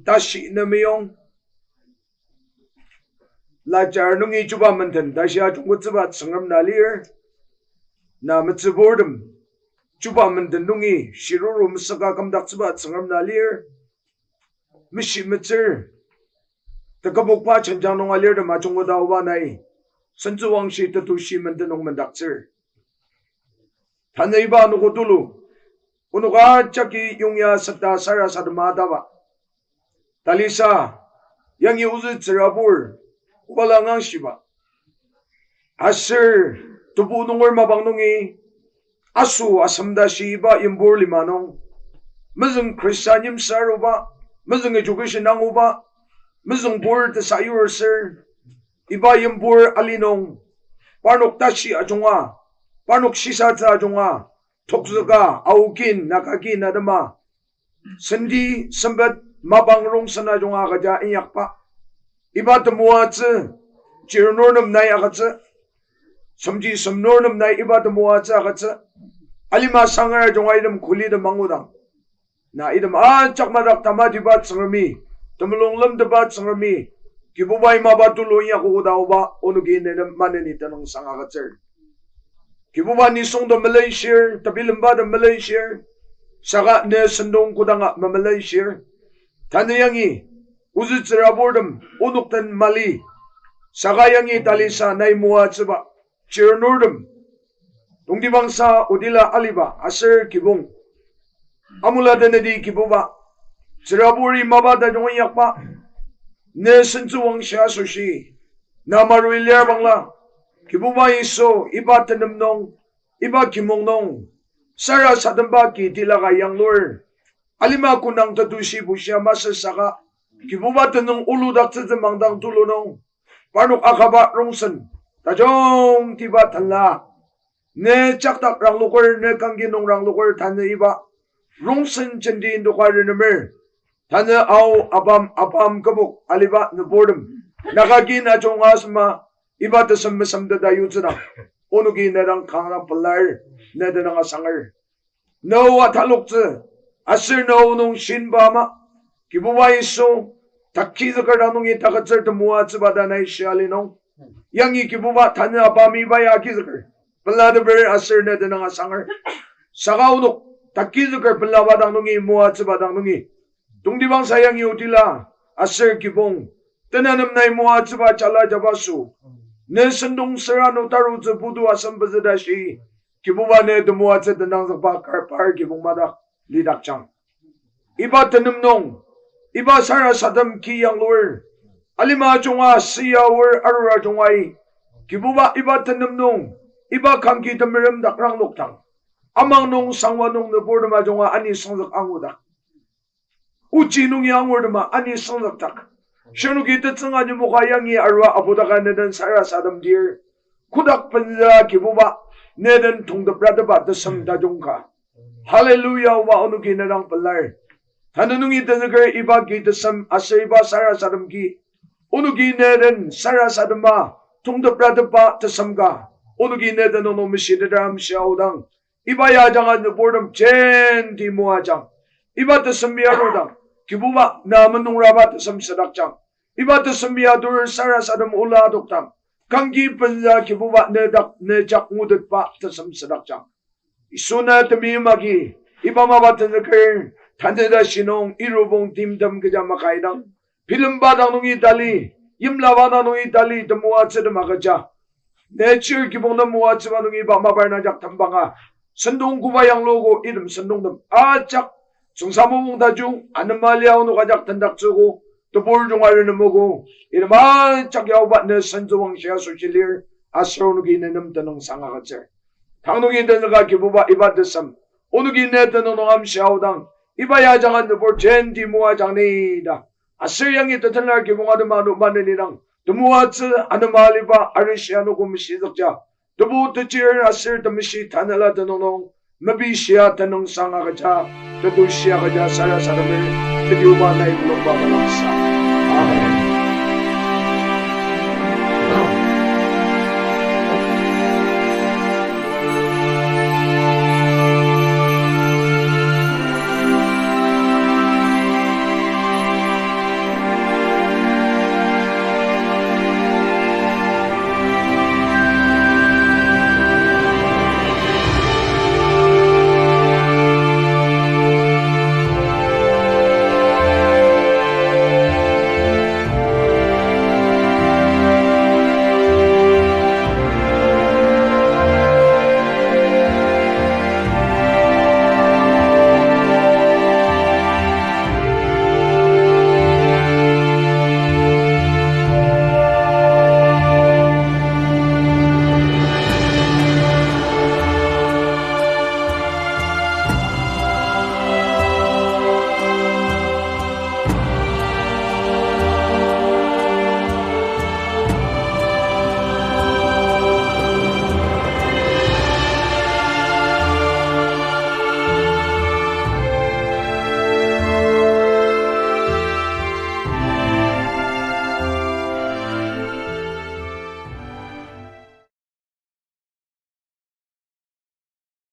tashi nemeyong, lajar nungi chuba menden tashi ajungketsüba Tsüngrem na lir. Na metsüburtem chuba menden nungi shiruru mesüka kümdaktsüba Tsüngrem na lir. Meshi metsür, tekübokba jenjang nung alirtem ajungketa oba nai, sentsüwangshi tetushi menden nung mendaktsür. Tanü iba anogo tulu, onok ajaki yongya sata sarasadema ataba, talisa, yangi ozü tsürabur, obala ngangshiba, aser tebu nunger mapang nungi aso asem tashi iba yimbur lima nung, mezüng Khrista yimsü aruba, mezüng education anguba, mezüng pur tesayur aser, iba yimbur ali nung, parnok tashi ajunga, parnok shisatsü ajunga, tokzüka, aokin, nakakin atema, senti, sempet, mapang rongsen ajunga agüja inyakba, iba temoatsü, chirnur nem nai agütsü, semji semnur nem nai iba temoatsü agütsü, alima sanger ajunga item kuli tem angudang, na item ajak madak tamatiba Tsüngremi, temulung lemtetba Tsüngremi, Kibubai mapa tulu inyakogo ta oba, onoki nenem maneni tenüngsang agütsür. Kibuba nisungtem melenshir, tebilembatem melenshir, saka ne sentong kodanga memelenshir. Tanü yangi, Ozü tsüraburtem onok den mali, saka yangi talisa nai moatsüba chirnurtem, tongtibangsa odila aliba aser kibong amula tenedi Kibuba, tsüraburi mapa tajung inyakba, ne sentsüwangshi asoshi, na marui lir bangla, Kibuba Yisu, iba tenem nung, iba kimong nung, sarasademba ki tilaka yanglur, alima konang tetushi bushia masü saka, Kibuba tenüng oludaktsütsü mangdang tulu nung, parnok akaba rongsen, tajungtiba tenla, ne jakdak rangloker, ne kangki nung rangloker tanü iba rongsen jenti indoka renemer. Tanü Ao, apam, apam kübok aliba nüburtem, Naga kin ajunga asema, iba tesem mesemteta yutsüdang, onoki ne dang kanga pelar, ne tenüng asanger. Na o ataloktsü, aser na o nung shinba ama, Kibuba Yisu, takizüker dang nungi takütsür temoatsüba ta nai shia li nung, yangi Kibuba tanü apami iba ya agizüker, pelateper aser ne tenüng asanger. Saka onok takizüker pelaba dang nungi, moatsüba dang nungi, tongtibangsa yangi otila aser kibong, tenanem nai moatsüba jala jabaso, ne sentong sür ano tarutsü putu asem pezü tashi, Kibuba ne temoatsü tenangzükba kar par kibong madak lidakjang. Iba tenem nung, iba sarasadem ki yanglur, alima junga süa aor arura jungai, Kibuba iba tenem nung, iba kangki temerem dak ranglokdang, amang nung sangwa nung nüburtem ajunga ani süngzük angudak, ochi nungi angurtema ani süngzükdak, shirnoki tetsüng animoka yangi arua apudaka ne den sarasademdir, kodak penzüa Kibuba, ne den tongtepratepba tesem tajung ka. Hallelujah, oba onoki ne dang pelar. Tanü nungi tenzüker iba ki tesem aser iba sarasadem ki, onoki ne den sarasadema tongtepratepba tesem ka, onoki ne tenüng nung meshiteta amshia aodang, iba ya ajanga nüburtem jenti moajang. Iba tesem ya arudang, Kibuba na menungraba tesem südakjang. Iba tesem ya atur sarasadem ola adokdang, kangki penzüa Kibuba ne dak ne jak ngutetba tesem südakjang. Yisu na temeim agi, iba mapa tenzüker, tanü tashi nung irubong timtem kecha makaidang, bilemba dang nungi tali, yimlaba dang nungi tali temoatsütem agüja, ne chir kibong nem moatsüba nungi iba mapa ajak tembanga, sentong koba yangluogo item sentongtem ajak, tsüngsa mopung tajung anema lia onok ajak tendaktsüogo, tebur junga renemogo, item ajak ya oba ne sentsüwangshi asoshi lir, aser onoki ne nem tenüngsang agütsür. Tang nungi tenzüka Kibuba iba tesem, onoki ne tenüng nung amshia aodang, iba ya ajanga nübur jenti moajang ni ta, aser yangi tetenlar kibong atema ano manenidang, temoatsü anema aliba arishi anogo meshizükja, tebu techir aser temeshi tanela tenüng nung, mepishia tenüngsang agüja, tetushi agüja sarasademer, teti oba nai mulungba balangsa. Amen.